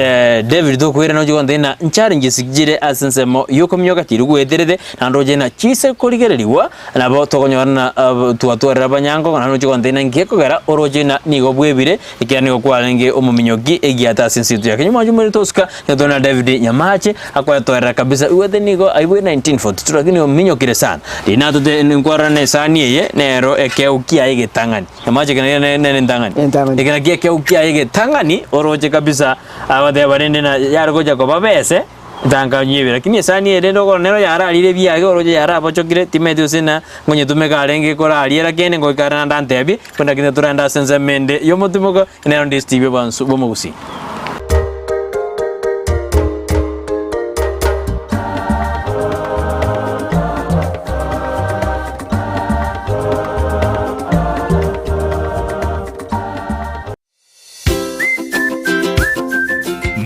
David tokoirana oche gontebia ng'a nchallenges chire ase ensemo yokominyoka chiri gweterete, naende oche ng'a chise korigererigwa, nabo tokonyora ng'a twatwarire abanyango, naende oche gontebia ng'a nki gekogera oroche ng'a nigo bwebire, ekiagera nigo kwarenge omominyoki egiata ase ense yaito ya Kenya. Omwancho moire tosuka, nigo tore na David Nyamache, akoetoerera kabisa, igwete nigo aibwe 1942 lakini ominyokire sana. Riria natote nkwarora na esani eye, nero ekeo kiaye egetang'ani. Amache ekero nere nere entang'ani. Entang'ani. Ekero nakio ekeu kiaye egetang'ani, oroche kabisa, abateba rende na yare gocha koba bese, ntankanywa lakini esani eye rende okoro nero yararire ebiage oroche yarabochokire, timanyeti gose na ngonyetumeka arenge korariera kende ngoika are naende antebie, buna lakini torende ase ensemo ende yomotimoko, nero ndi Steve Ebansu bw'omogusii.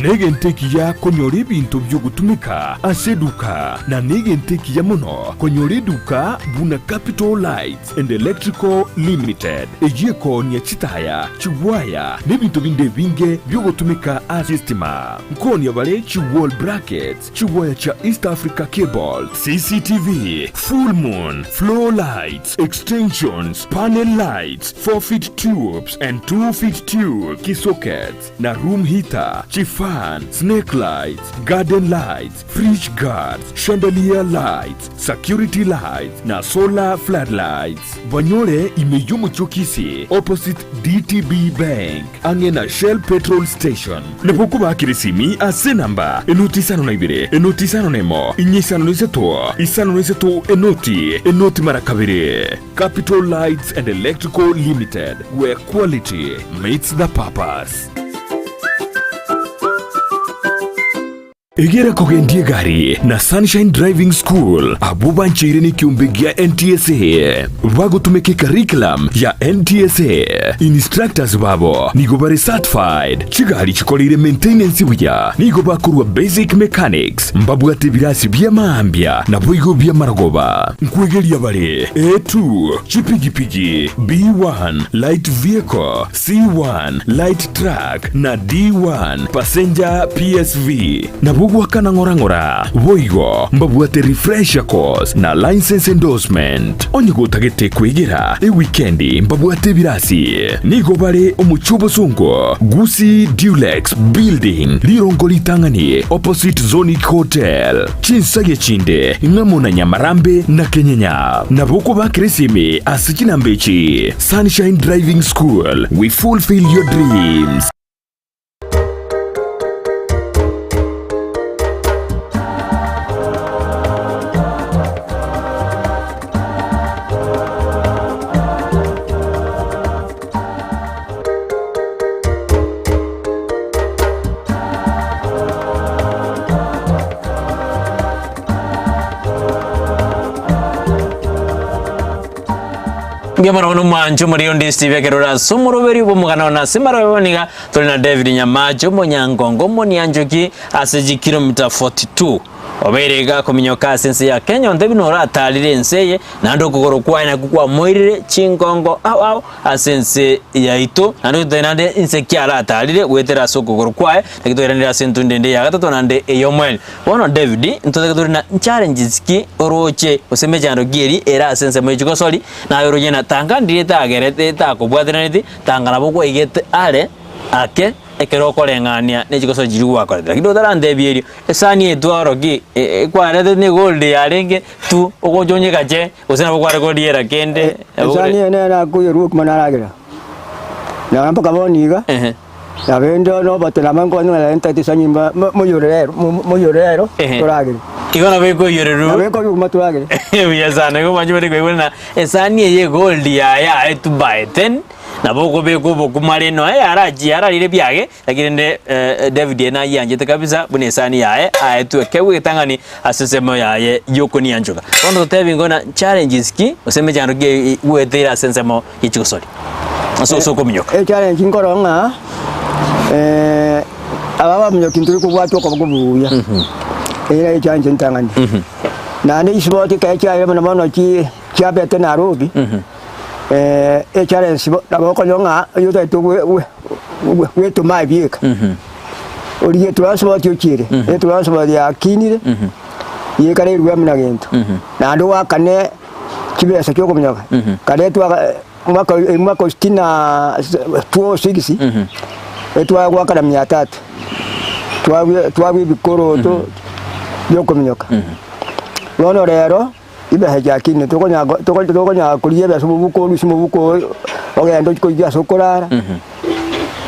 Negento ekiya konyora ebinto bi'ogotumeka ase eduka, na negento ekiya mono konyora eduka buna Capital Lights and Electrical Limited, eyio ekoonia chitaya, chigwaya, na ebinto binde ebinge bi'ogotumeka ase estima. Nkoonia bare chi wall brackets, Chigwaya chia East Africa Cable, CCTV, Full Moon, Floor Lights, Extensions, Panel Lights, 4 feet Tubes and 2 feet Tube, Kisockets, na Room Heater, Chifan, Snake Lights, Garden Lights, Fridge Guards, Chandelier Lights, Security Lights, na Solar Floodlights. Banyore ime y'omochie o Kisii, opposite DTB Bank. Ang'e na Shell Petrol Station. Nabo okobakera esimi ase enamba enoti isano na ibere, enoti isano na emo, inye isano na isato, isano na isato, enoti, enoti mara kabere. Capital Lights and Electrical Limited, where quality meets the purpose. Egera kogendia egari na Sunshine Driving School abwo bancheire nekiombe gia NTSA bagotumeka ecurriculum ya NTSA. Instructors babo nigo bare certified, chigari chikoreire maintenance buya, nigo bakorwa basic mechanics, mbabwate ebirasi bia maambia naboigo bia marogoba. Nkwegeria bare A2, chipigipigi, B1, light vehicle, C1, light truck, na D1, passenger PSV. Nabwo goakana ng'ora ng'ora. Boigo mbabwate refresher course na licence endorsement. Onye gotagete kwegera ewikendi mbabwate ebirasi. Nigo bare omochie obosongo, Gusii Dulux Building, rirongo ritang'ani opposite Zonic Hotel. Chinsagia chinde ng'amo na Nyamarambe na Kenyenya. Nabo okobakera esimi ase chinamba echi. Sunshine Driving School, we fulfill your dreams. Mbuya mono bono omwancho omoria onde Steve ekero ore ase omoroberi bw'omogano one ase marobe niga tore na David Nyamache omonyangongo omonianchoki ase chikilomita 42 obeire iga akominyoka ase ense ya Kenya onte buna oratarire ense eye naende okogoro kwaye nakwo kwamoirire chingongo ao ao ase ense yaito naende totae naende inse ki aratarire goetera ase okogoro kwaye naki twairanire ase entunda ende ya gatato naende ey'omoerio. Bono David, ntotake tore na challenges ki oroche gose emechando ki eri ere ase ensemo ye chigosori, naye oroche ng'a tanga ndire etagerete etakobwateraneti, tanga nabo kwaigete are ake ekero okoreng'ania ne chigosori chiria gwakorete. Lakini otarantebia erio, esani eye twaro ki ekwarete ne egold yarenge tu ogocha onyegache gose nabo kware koriera kende nabo Esani ore eye nere nakoyerwa okima naragera, naro mpaka bono iga. Ehe. Naende nobote nabo nkonyora ntagete isani moyorere moyorere Ehe. toragere. Igo nabo ekoiyorerwa. Nabo ekoiyorerwa toragere. Buya sana, igo mwanche bare koigwa ng'a esani eye egold yaye aye two by ten, nabo okobeka obokima rende nonya yarachie yararire biage, lakini rende David ere nayianchete kabisa buna esani yaye aetwe ekeegwa egetang'ani ase ensemo yaye yokonianchoka. Bono totebi ng'o na challenges ki gose emechando ki gweteire ase ensemo ye chigosori ase ase okominyoka. Echallenge nkorora ng'a aba abaminyoki ntori kobwatwa okoboko buya, eyio nayo echallenge entang'ani. Naende chisiboti ekero chiaye buna bono chi chiabete Nairobi, Echallenge bo nabo okonyora ng'a oywo otagete gwetoma aye bieka, origie transport ochiere, etransport yakinire, yekare erwe amo na gento. Naende oakane chibesa chia okominyoka, kare twaka mwaka mwaka o sitini na 206, etwagoakana mia tatu, twabua twabua ebikoroto bia okominyoka. Bono rero. Chibesa chiakinire, tokonyara ko toko tokonyara korigia ebesa omobuko orusie omobuko oyo, ogende ochie korigia ase okorara,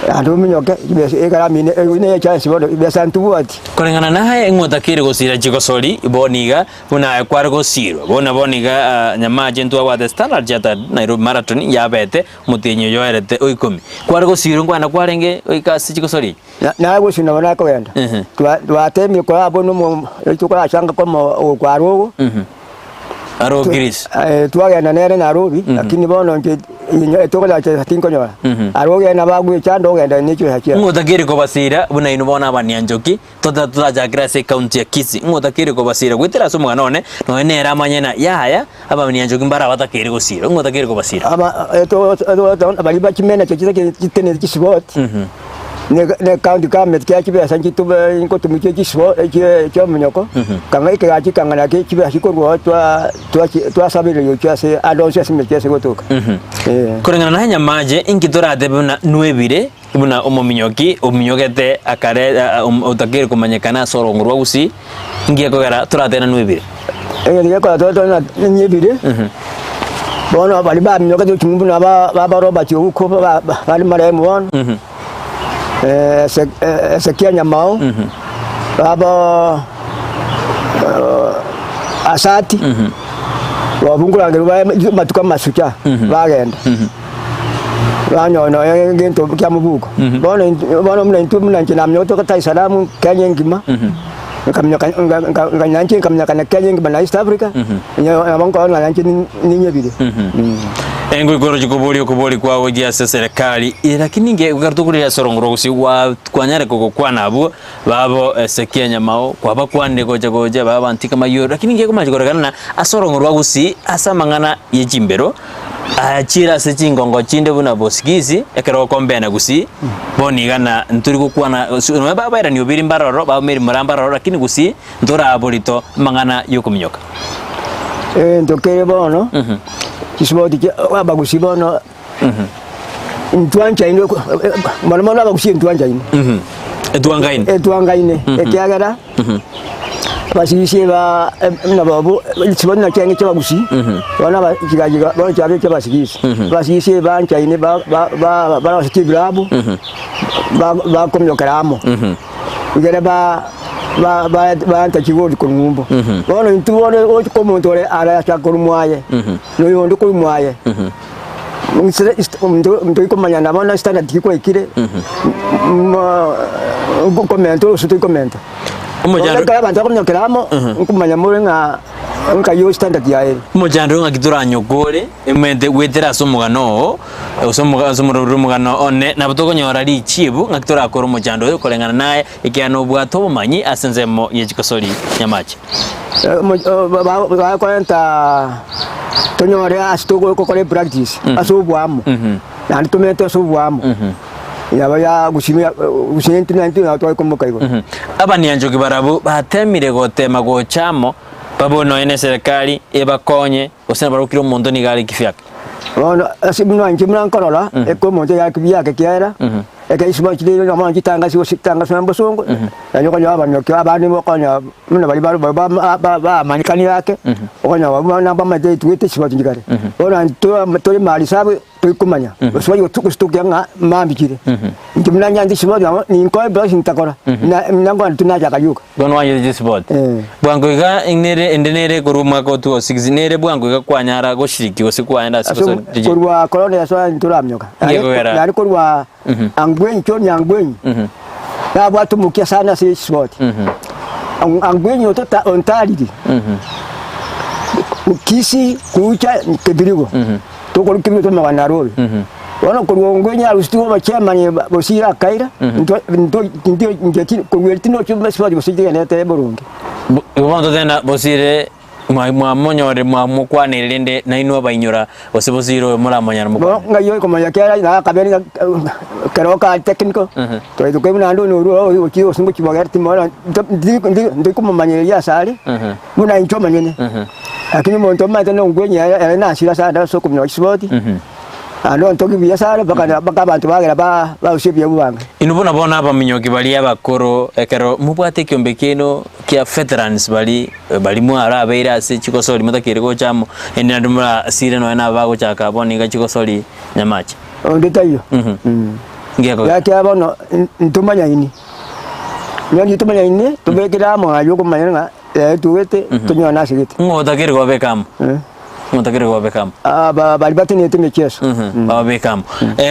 naende ominyoke chibesa egarama ine eywo ne echance bono besa ntobwati. Koreng'ana naye ng'otakeri gosira chigosori bono iga buna aye kware gosirwa. Bono bono iga ah, Nyamache ntwabwate Standard Chartered Nairobi Marathon yabete omotienyi oyo oerete o ikomi. Kware gosirwa nkwana kwarenge goika ase chigosori echi? Naye gose nabo nakogenda, twatemire korwa abwo nomo tokorachanga komo okwarwa ogo, Aro Greece. twagenda nere Nairobi, lakini bono inche tokonya tinkonyora. Aro ogenda bagwechanda ogenda ne chibesa chiaye. Ng'otakeri kobasira buna inwe bono abanianchoki, tota torachakere ase ecounty ya Kisii, ng'otakeri kobasira goetera ase omogano one, nonya nere amanye ng'a yaya, abanianchoki mbare abatakeire gosira, ng'otakeri kobasira. Aba baria bachimenecha chitenete chisiboti. Ne county government kera chibesa nchitube nkotumia chie chisbo chie chiomonyoko, kanga ekegachi kang'ana ki chibesa chikorwa oo twa twachi twasabereria gochia ase ande onsi ase emechie ase gotoka. Eh. Koreng'ana na Nyamache, inki toratebe buna nwebire buna omominyoki ominyogete akare otakeire komanyekana ase orongo rwa Gusii, inki gekogera toratebe na nwebire? Egento gekogera toratebe ng'a ninyebire, bono baria baminyokete gochia buna ba ba Robert Ouko ba bare marehemu bono. Hezekia nyamao, baba Asati, babungurangerwa baye amatuko amasucha, bagenda. Banyora nonya egento kia mobuko. Bono intwe bono buna intwe buna inche namanyete gotoka Dar es Salaam, Kenya engima, nkaminyoka nka nka nanche nkaminyoka na Kenya engima na East Africa, nabo nkorora ng'a nanche ninyebire. Engoikoroche koboria okobori kwao gochia ase eserekari, lakini inge ekero tokorire ase orongo rwa gusii gwa kwanyare kogokwana abwo babo Hezekia nyamao kwabakwanire gocha gocha babantika mayoro lakini inge ekomanya korekana ng'a ase orongo rwa gusii ase amang'ana ye chimbero achire ase chingongo chinde buna bosigisi ekero okombena gusii bono iga na ntori gokwana gose nonya babairani obiri mbaroro baumeri mura mbaroro lakini gusii ntoraborito amang'ana yokominyoka. Egento kere bono, chisiboti chia abagusii bono, ntwanchaine mono mono abagusii ntwanchaine. Etwangaine. Etwangaine, ekiagera abasibisi ba nabo chisiboti nachio chiaenge chia abagusii, bono aba chigachiga bono chiabeire chia abasigisi. Abasigisi banchaine ba- ba- ba- barosetie ebilabu, ba- bakomiokera amo. Ekero ba ba ba baanta chigori korwa ng'umbu. Bono intwe bono ogochia kwa omonto ore aracha korwa mwaye, na oyonde korwa mwaye, inse ist omonto ntoikomanyana bono standard tikwaikire, nkomenta gose toikomenta. Bono Omochando ekero abanto bakomanyokera amo, nkomanya more ng'a nkai o standard yaye ere. Omochando ng'aki toranyokore Omanyete goetera ase omogano oo, gose omoga ase omoroberi bw'omogano one, nabo tokonyora richibu ng'aki torakore omochando oyo koreng'ana naye, ekiagera nobwate obomanyi ase ensemo ye chikosori nyamache. Bakorenta tonyore ase togokora epractice ase oboamo, naende tomente ase oboamo, yaba ya gusii gusii intwe naintwe nabo twakomoka igoro. Abanianchoki barabwo batemire gotema gocha amo, babe nonya neserekari ebakonye. Gose nabarabwo kera omonto nigo are kifiake. Bono ase buna inche buna nkorora, eke omonto yare kibiake kiaera, ekero isiko chire bono chitangasi gose chitangasi na mbosongo, naende okonyora abanyoki abande okonyora buna baria ba ba ba bamanyekanire ake, okonyora buna bamaete etugete chisiboti chikare. Bono intwe tore mahali sabe. Toikomanya, gose baria gose tokia ng'a mambia chire. Inche buna nyanche chisiboti nabo ninkore ebirasi ntakora, na na nkogenda tinachaka rioka. Bono wanchete chisiboti. Eh. Bwango iga nere ende nere korwa omwaka o 2006 nere bwango iga kwanyara goshiriki gose kwaenda ase Ase gose richi- korwa korona yasoa ntoramioka. Ngekogera. Naende korwa Angwenyi John Angwenyi, nabwate omokia sana ase chisiboti. Angwenyi otota ontariri, Kisii kucha Kebirigo. Tokorwa kebirigo tomoka Nairobi. Bono korwa Ongwenyi arusetigwe obochairman Bosire akaira, intwe intwe intwe inche ti korwa eri tinochi esiboti gose tigenderete boronge. Bo- Bono totenda Bosire. Mwa- Mwamonyorire mwamokwanire rende nainwe abainyora gose bosire oyo moramonyare Bo mokwanere. ng'ai okomanya kiara na akabere ng'a ekero okare technical, togaika koigwa naende onye orure oo gochia gose ngochia bogere timora ndikomomanyereria ase are, buna inche omonyene. Lakini omonto omanyete na ongwenye ere ere nasire ase ande ase okominyoka chisiboti, naende ontogi buya sana mpaka mpaka abanto bagera ba barusia ebiegwa bange. Inwe buna bono abaminyoki baria abakoro, ekero mobwate ekiombe kiaino kia veterans baria baria mwarabeire ase chigosori motakeire gocha amo, ende naende morasire nonya nabo bagochaka bono iga chigosori nyamache. Onde taiyo. Ngiya Ekiagera bono ntomanyaini, nonye tomanyaini tobekere amo aywo okomanya ng'a ere togete tonyore ase gete. Ng'o otakeire kobabeka amo? Ng'o otakeire kobabeka amo? Aba baria batenenete emechieso. Bababeka amo.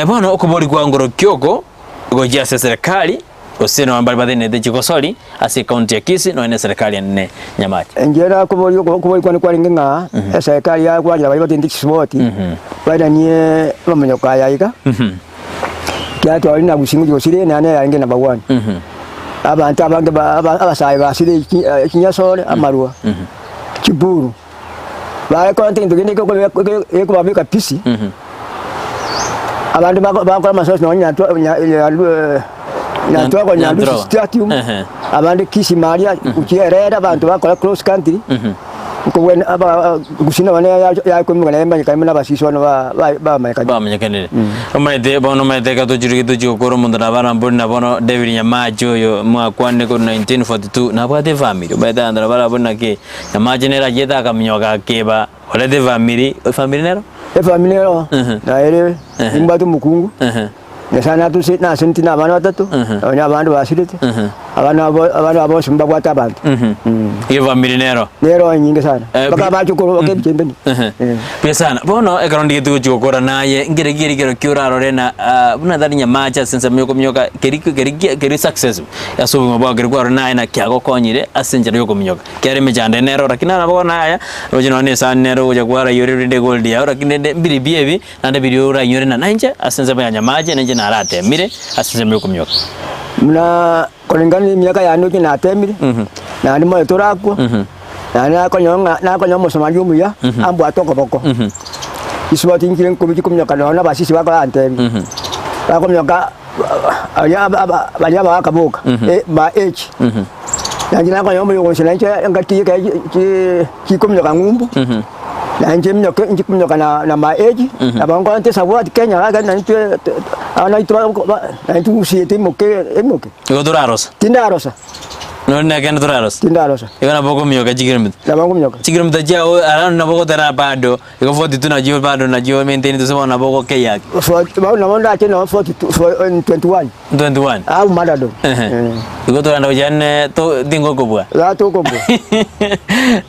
Bono okobori kwa ngorokia oko gochia ase eserekari gose nonya baria batenenete chigosori ase ecounty ya Kisii nonya na eserekari enene Nyamache. Inche nakoboria okobori kwane kwarenge ng'a eserekari yakwanera baria batenenete chisiboti bairanie amamonyoko aya iga. Ekiagera twari na gusii ngochia gosira naende yarenge number one. Abanto abange ba- aba- abasae basire chi- chinyasore, amarwa, chiburu, bare korenta egento kende gekobabeka busy, abande bako bakora amasoesi nonya nyatwa nya- nya- nyatwako nyandusi Nyantrogo. stadium, Ehe. abande Kisii maria gochia Erera abanto bakora cross country. Nkobwene aba gusii nonye yakoimoka naye emanyekane buna abasisi bono ba- ba- bamanyekane. Bamanyekanire. Omanyete bono omanyete ekero tochire tochia gokora omonto nabo arambori na bono David Nyamache oyo mwakwanire korwa 1942 nabwate efamiri omanyete abanto nabo barabori naki Nyamache nere achiete akaminyoka akeba orete efamiri, efamiri nero? Efamiri nero naere nimbwate omokungu. Nyasae natuse naseneti na abana batato, nonya abande basirete, abana abo abana abo bonsi mbabwate abanto. Efamiri nero. Nero enyinge sana, Eh, mpaka bi- abachokoro mpaka ebichembeni. Eh. Buya sana. Bono ekero ndigete gochia gokora naye, nkere ki keri kero ki orarore na ah, buna tari nyamache ase ensemo ya okominyoka, keri keri keri success ase obogima bwao keri kwarora naye naki kiagokonyire ase enchera ya okominyoka. Kiagera emechando eye nero lakini nabo bono aya, roche nonya na esani nero ogocha kwaraiyorerwa rende egold yao lakini rende mbiri bi ebi, Naende biria orainyore na nainche ase ensemo ya nyamache, nainche narateemire ase ensemo y'okominyoka. Buna koreng'ana nemiaka yane oche nateemire, naende moyo torakwa, naende nakonyora ng'a nakonyora omosomari omuya ambwate okoboko. Chisiboti nchire nkobi chikominyoka nonya na abasisi bakorantebia, bakominyoka baria aba baria abagaka boka ba age, nainche nakonyora omoyo ogoncha nainche engaki ekero chi chikominyoka ng'umbu. Nainche minyoke inche kominyoka na na my age, nabo nkorente esabwati Kenya iga ekero naintwe abana baito ba naintwe gusii timoke emoke. Igo torarosa. Tindarosa. Nonye na ekende torarosa. Tindarosa. Igo nabo okominyoka chikilomita. Nabo nkominyoka. Chikilomita chiago around nabo ogotera bado, igo 42 nachio bado nachio maintain gose bono nabo ogokeyia ake. Forty bono nabo ndache nonye 42 fo 21. 21. Half marathon. Ehe. Igo togenda gochia ne to tingokobua. Iga tokobua.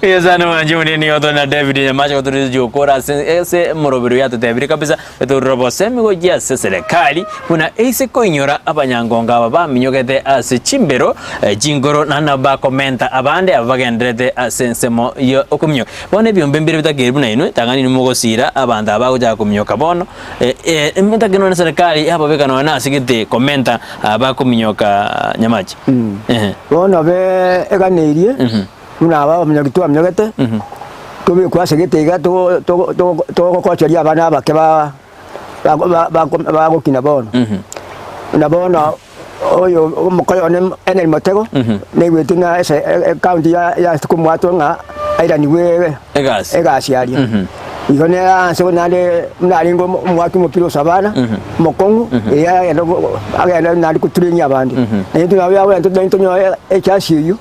Buya sana mwanche omonene nigo tore na David Nyamache gotoretie gokora ase ase emorobero yatotebire kabisa etorure obosemi gochia ase serikali buna eise koinyora abanyangongo aba baminyogete ase chimbero eh, chinkoro naende nabo bakomenta abande aba bagenderete ase ensemo ya okominyoka. Bono ebiombe mbire bitakeire buna inwe tang'ani inwe mogosira abanto aba bagochaka kominyoka bono Emetake nonya serikali yababeka nonya nase gete komenta abakominyoka nyamache. Ehe. Bono be eganeirie buna aba abamenyoki twaminyogete, tobekwe ase gete iga to- to- to- togokocheria abana abake ba ba- ba- bako bagokina bono. Buna bono oyo omokoyo one Henry Motego, naigwete ng'a ase ecounty ya yachete komwatwa ng'a airanigwe Egasi. egasi aria. Igo nere anse naende buna arenge omo- omwaki omopira o Savana, omokong'u, erio agenda go- agenda naende kotrain abande. Na intwe nabo yagwenta naintwe tonyore echance eyio,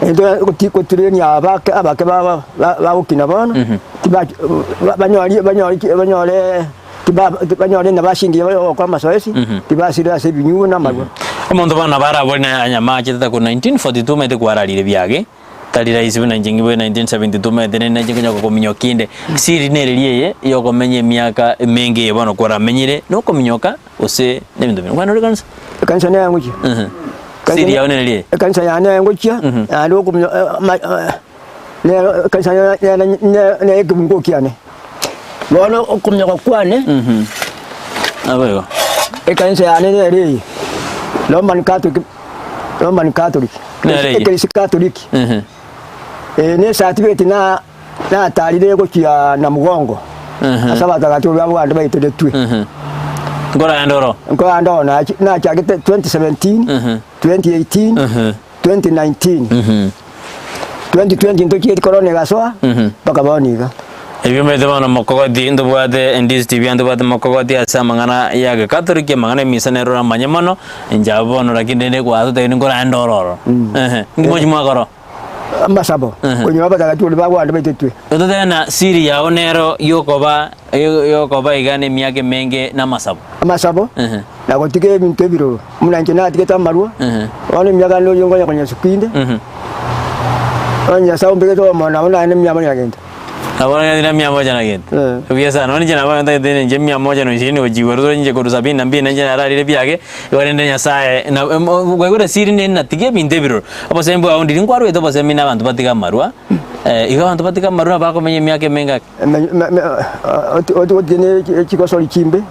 naintwe goti kotrain abake abake ba- ba- bagokina bono, tibachi ba- banyori banyori ki banyore tiba banyore nabasi engiya bagokora amasoesi, tibasira ase ebinyugo na amarwa. Omonto bono nabo arabore na nyamache tata korwa 1942 omanyete kwararire biage. Tari rahisi buna inche ng'ibwe 1972 omanyete nere nainche nkonya gokominyokia inde. Siri nereri eye yokomenya emiaka emenge eye bono kwaramenyire nokominyoka gose nebinto binde. Kwana ore kanisa? Ekanisa neye ngochia. Ehe. Siri yao nereri eye? Ekanisa yane neye ngochia, naende okominyo ma nero ekanisa nere nere ekebungo kiane. Bono okominyoka kwane, Naboigo. ekanisa yane nere eye, Roman Catholic, Roman Catholic, Nere eye. Ekerisi Catholic. Ehe. Eye ne esatibeti na natarire gochia Namugongo ase abatagatifu ba Buganda baiteretwe. Nkoragenda oro. Nkoragenda oro nachi- nachagete 2017, 2018, 2019, 2020 ntochieti korona egasoa mpaka bono iga. Ebio omanyete bono mokogoti ntobwate Ndizi TV ntobwate mokogoti ase amang'ana ya gekatoliki amang'ana emisa nere oramanye mono inche abwo bono lakini rende gwatotebirie nkoragenda oro oro. Ehe, inki mochi mwakora? Amasabo, konyora abatagatifu baria bagwanda baitetwe. Totebe na siri yao nero yokoba yokoba iga nemiaka emenge namasabo. Amasabo, Ehe. na gotiga ebinto ebiroro, buna inche natigete amarwa, Ehe. bono emiaka yane noria nkonya konya sukinde, bono Nyasae ombegete omoyo nabo naye nemia moja na gento. Nabo naye na mia moja na gento. Eh. Buya sana, bono inche nabo ntagete inche mia moja na ishirini gochia igoro tore inche korwa sabini na mbili na inche nararire biage, igo rende Nyasaye na kwaigure esiri nere natiga ebinto ebiroro. Obosemi bwao ndiri nkwarwete obosemi na abanto batiga amarwa, igo abanto batiga amarwa nabo bakomenya emiaka emenge ake. Otige ne chigosori chimbe,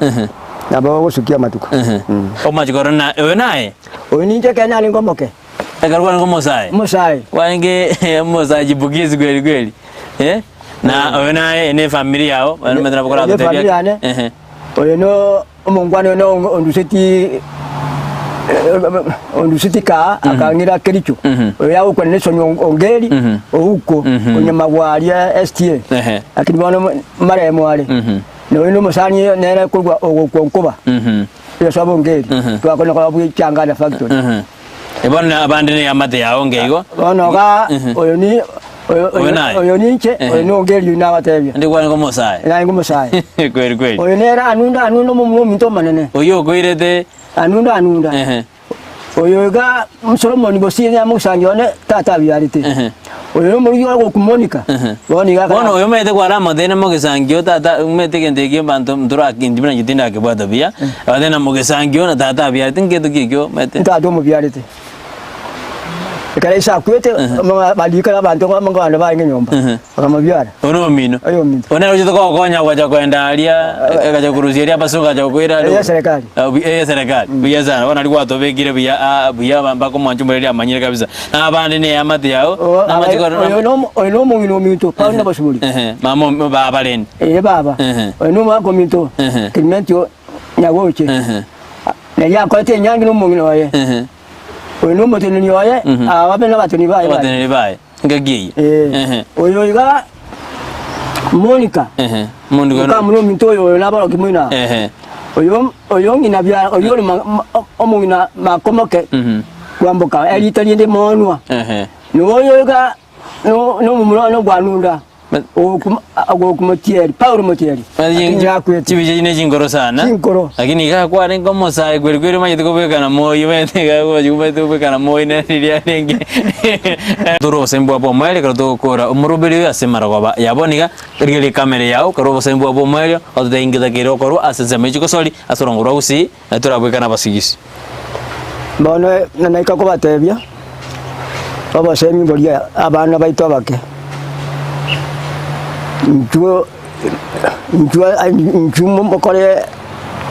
nabo ogosukia amatuko. Omache korora na oyo naye. Oyo ninche ekero narenge omoke. Ekero kwarenge omosae. Omosae. Kwarenge omosae chipukizi kweri kweri, eh, na oyo naye ne efamiri yao, Eye omanyete nabo ne efamiri koratotebie yane. ehe. Oyo no omongwana oyo no onduseti onduseti kaa akang'ira Kericho. Oyo yagokwana ne esoni Ongeri ouko onyuma gwaria STA. Ehe. Lakini bono maremo are. Na oyo no omosani nere korwa ogokwa Nkuba. Oyo sobo Ongeri. Twakonya koba bwe Changana factory. Bono abande ne eamate yao nkeigo. Bono iga oyo ni oyo Oyo naye? oyo ninche oyo nongeri oyo nabatebia. Ande kwarenge omosae. Narenge omosae. Kweri kweri. Oyo nere anunda anunda omomura ominto omonene. Oyio okoirete. Anunda anunda. Ehe. Oyo iga Solomoni gose nyamosangi one tata abiarete. Ehe. Oyo nomorugi ore gokumonika. Ehe. Bono iga Bono oyo omanyete kware amotene mogesangio tata omanyete egento ekio abanto ntoraki intwe buna inche tindakebwata buya, abatebe na mogesangio na tata abiarete nketo ki ekio omanyete. Tata omobiarete. Ekero ise akwete, barikire abanto abande barenge nyomba, bakamobiara. Oyo nomino. Oyo ominto. Oyo nere ochete kogokonya gocha koenda aria, agacha korusia aria abasongo agacha gokoira aria. Eye serikali. Eye serikali. Buya sana. Bono naria gwatobekire buya aa buya mpaka omwancho omoreri amanyire kabisa. Na abande ne eamate yao, namache korora. Oyo nomo oyo nomong'ina ominto, Paulo nabasuburi. Ehe, mama omi baba rende. Ere baba. Ehe. Oyo nomogaka ominto, Ehe. Clementio Nyagoche. Ehe. Nari akorete enyangi nomong'ina oye. Ehe. Oyo nomoteneni oye, aba babe nabateneni baye baye. Abateneneri baye, engaki eyio. Eh, Ehe. Oyo iga Monica, Ehe. Omonto moka oyo- muna ominto oyo oyo naborokia moino aa. Ehe. Oyo oyo ng'ina biara, oyo ore ma- ma- omong'ina makomoke Mhm. kwamboka erita rinde monwa. Ehe. Noyo iga no- nomomura one ogwanunda. Ogokumotieri, Paulo motieri, lakini yakwete. Chibicha echi ne chinkoro sana. Chinkoro. Lakini iga kwarenge omosae kweri kweri omanyete kobwekana moyo omanyete iga omanyete kobwekana moyo nere riria arenge. Tore obosemi bwa bw'omoerio ekero togokora omoroberi oyo ase amarogoba ya bono iga, rigereria ekamera yao kora obosemi bwa bw'omoerio ototebie inki totakeire gokorwa ase ensemo ye chigosori ase orongo rwa gusii na torabwekane abasigisi. Bono naika kobatebia obosemi boria abana baito abake, intwe intwe intwe mokore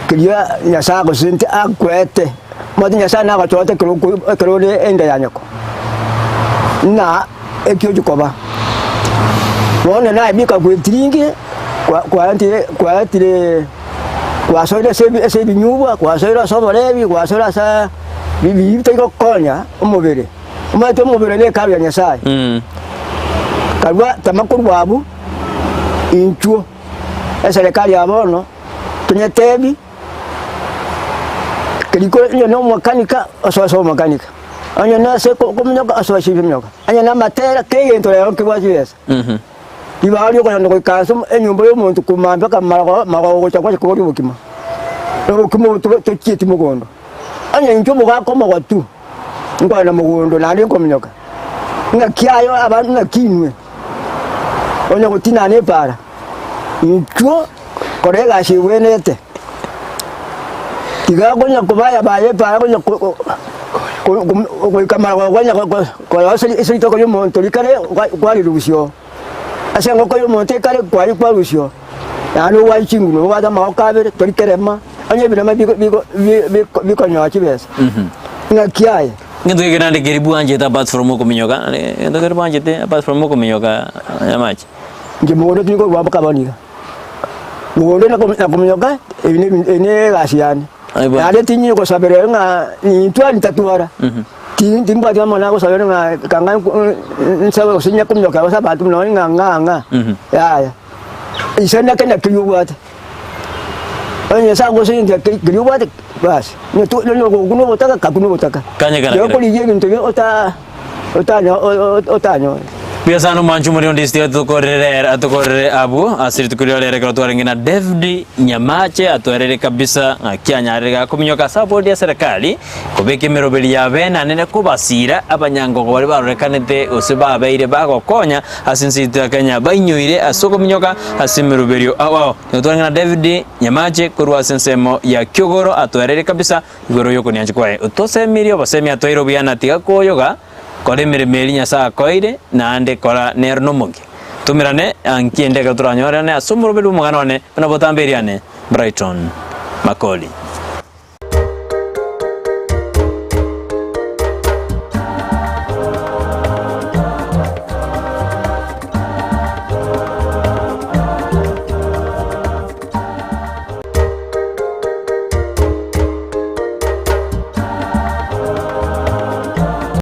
keria Nyasaye agosente akwete, omanyete Nyasaye nagochorete ekero oko ekero ore enda ya nyoko, ng'a eki ochia koba. Bono naye bikagwetiringe kwa kwaetire kwaetire. Gwasoire ase ase ebinyugwa, gwasoire ase oborebi, gwasoire ase ebibi bitari gokonya omobere. Omanyete omobere ne hekalu ya Nyasaye. Karua tama korwa abwo, inchuo eserekari ya bono tonyetebi keri ko onye na omakanika osoe ase omakanika, onye na ase kominyoka osoe ase ebiminyoka, onye na amatera kera egento rero nkebwate chibesa. Ribaga ri'okoyanda goika ase enyomba y'omonto korwa mambia mpaka marogoba gocha gocha koboria obokima, na obokima obo tochieti mogondo. Onye inche omogaka omogotu, nkogenda mogondo naende nkominyoka, ng'aki aye aba ng'aki inwe, onye gotinana epaara, inchuo kora egasi egwenerete, tiga konya kobaya baya epaara konya goika marogoba konya korosia ase rituko ri'omonto rikare kwarirusia oo. Ase engoko y'omonto ekare kware kwarusia oo, naende obwate chinguru, obwate amagoko abere, tori kerema, onye ebirema biko biko bi biko bikonyora chibesa. Ng'aki aye? Ngento geke naende keri bwanchete apart from okominyoka, egento keri bwanchete apart from okominyoka Nyamache? Inche mogondo tindi korwa mpaka bono iga. Mogondo na na kominyoka ebi ne ebi ne egasi yane. Aye bwana. Naende tinyiri gosabera ng'a nintware ntatwara, ti timbwati amang'ana agosabera ng'a kanga nsabe gose onye kominyoka ase abanto buna nonye ng'a ng'a ng'a, yaya. Inse nake naki obwate. Onye Nyasae agosesentie keri keria obwate, basi, onye to onye okuna obotaka, kakuna obotaka. Kanye kera Tiga kera. korigia ebinto bia ota otanyo otanyore. Buya sana omwanchi omori onde isiko atokorere atokorere abwo ase rituko ria rero ekero twarenge na David Nyamache atwerire kabisa ng'aki anyarire gakominyoka ase abori ya serikali kobeka emeroberi ya benanene kobasira abanyangogo baria barorekanete gose babeire bagokonya ase ense yaito ya Kenya bainyoire ase okominyoka ase emeroberio ao ao. Nigo twarenge na David Nyamache korwa ase ensemo ya Kiogoro atwereire kabisa igoro y'okoniancha kwaye. Otosemirie obosemi atoire obuya na tiga koyoga kora emeremo eria Nyasae akoeire naende kora nero nomokia. Tomerane anki ende ekero toranyorerane ase omoroberi bw'omogano one buna botambe eriane Brighton Makori.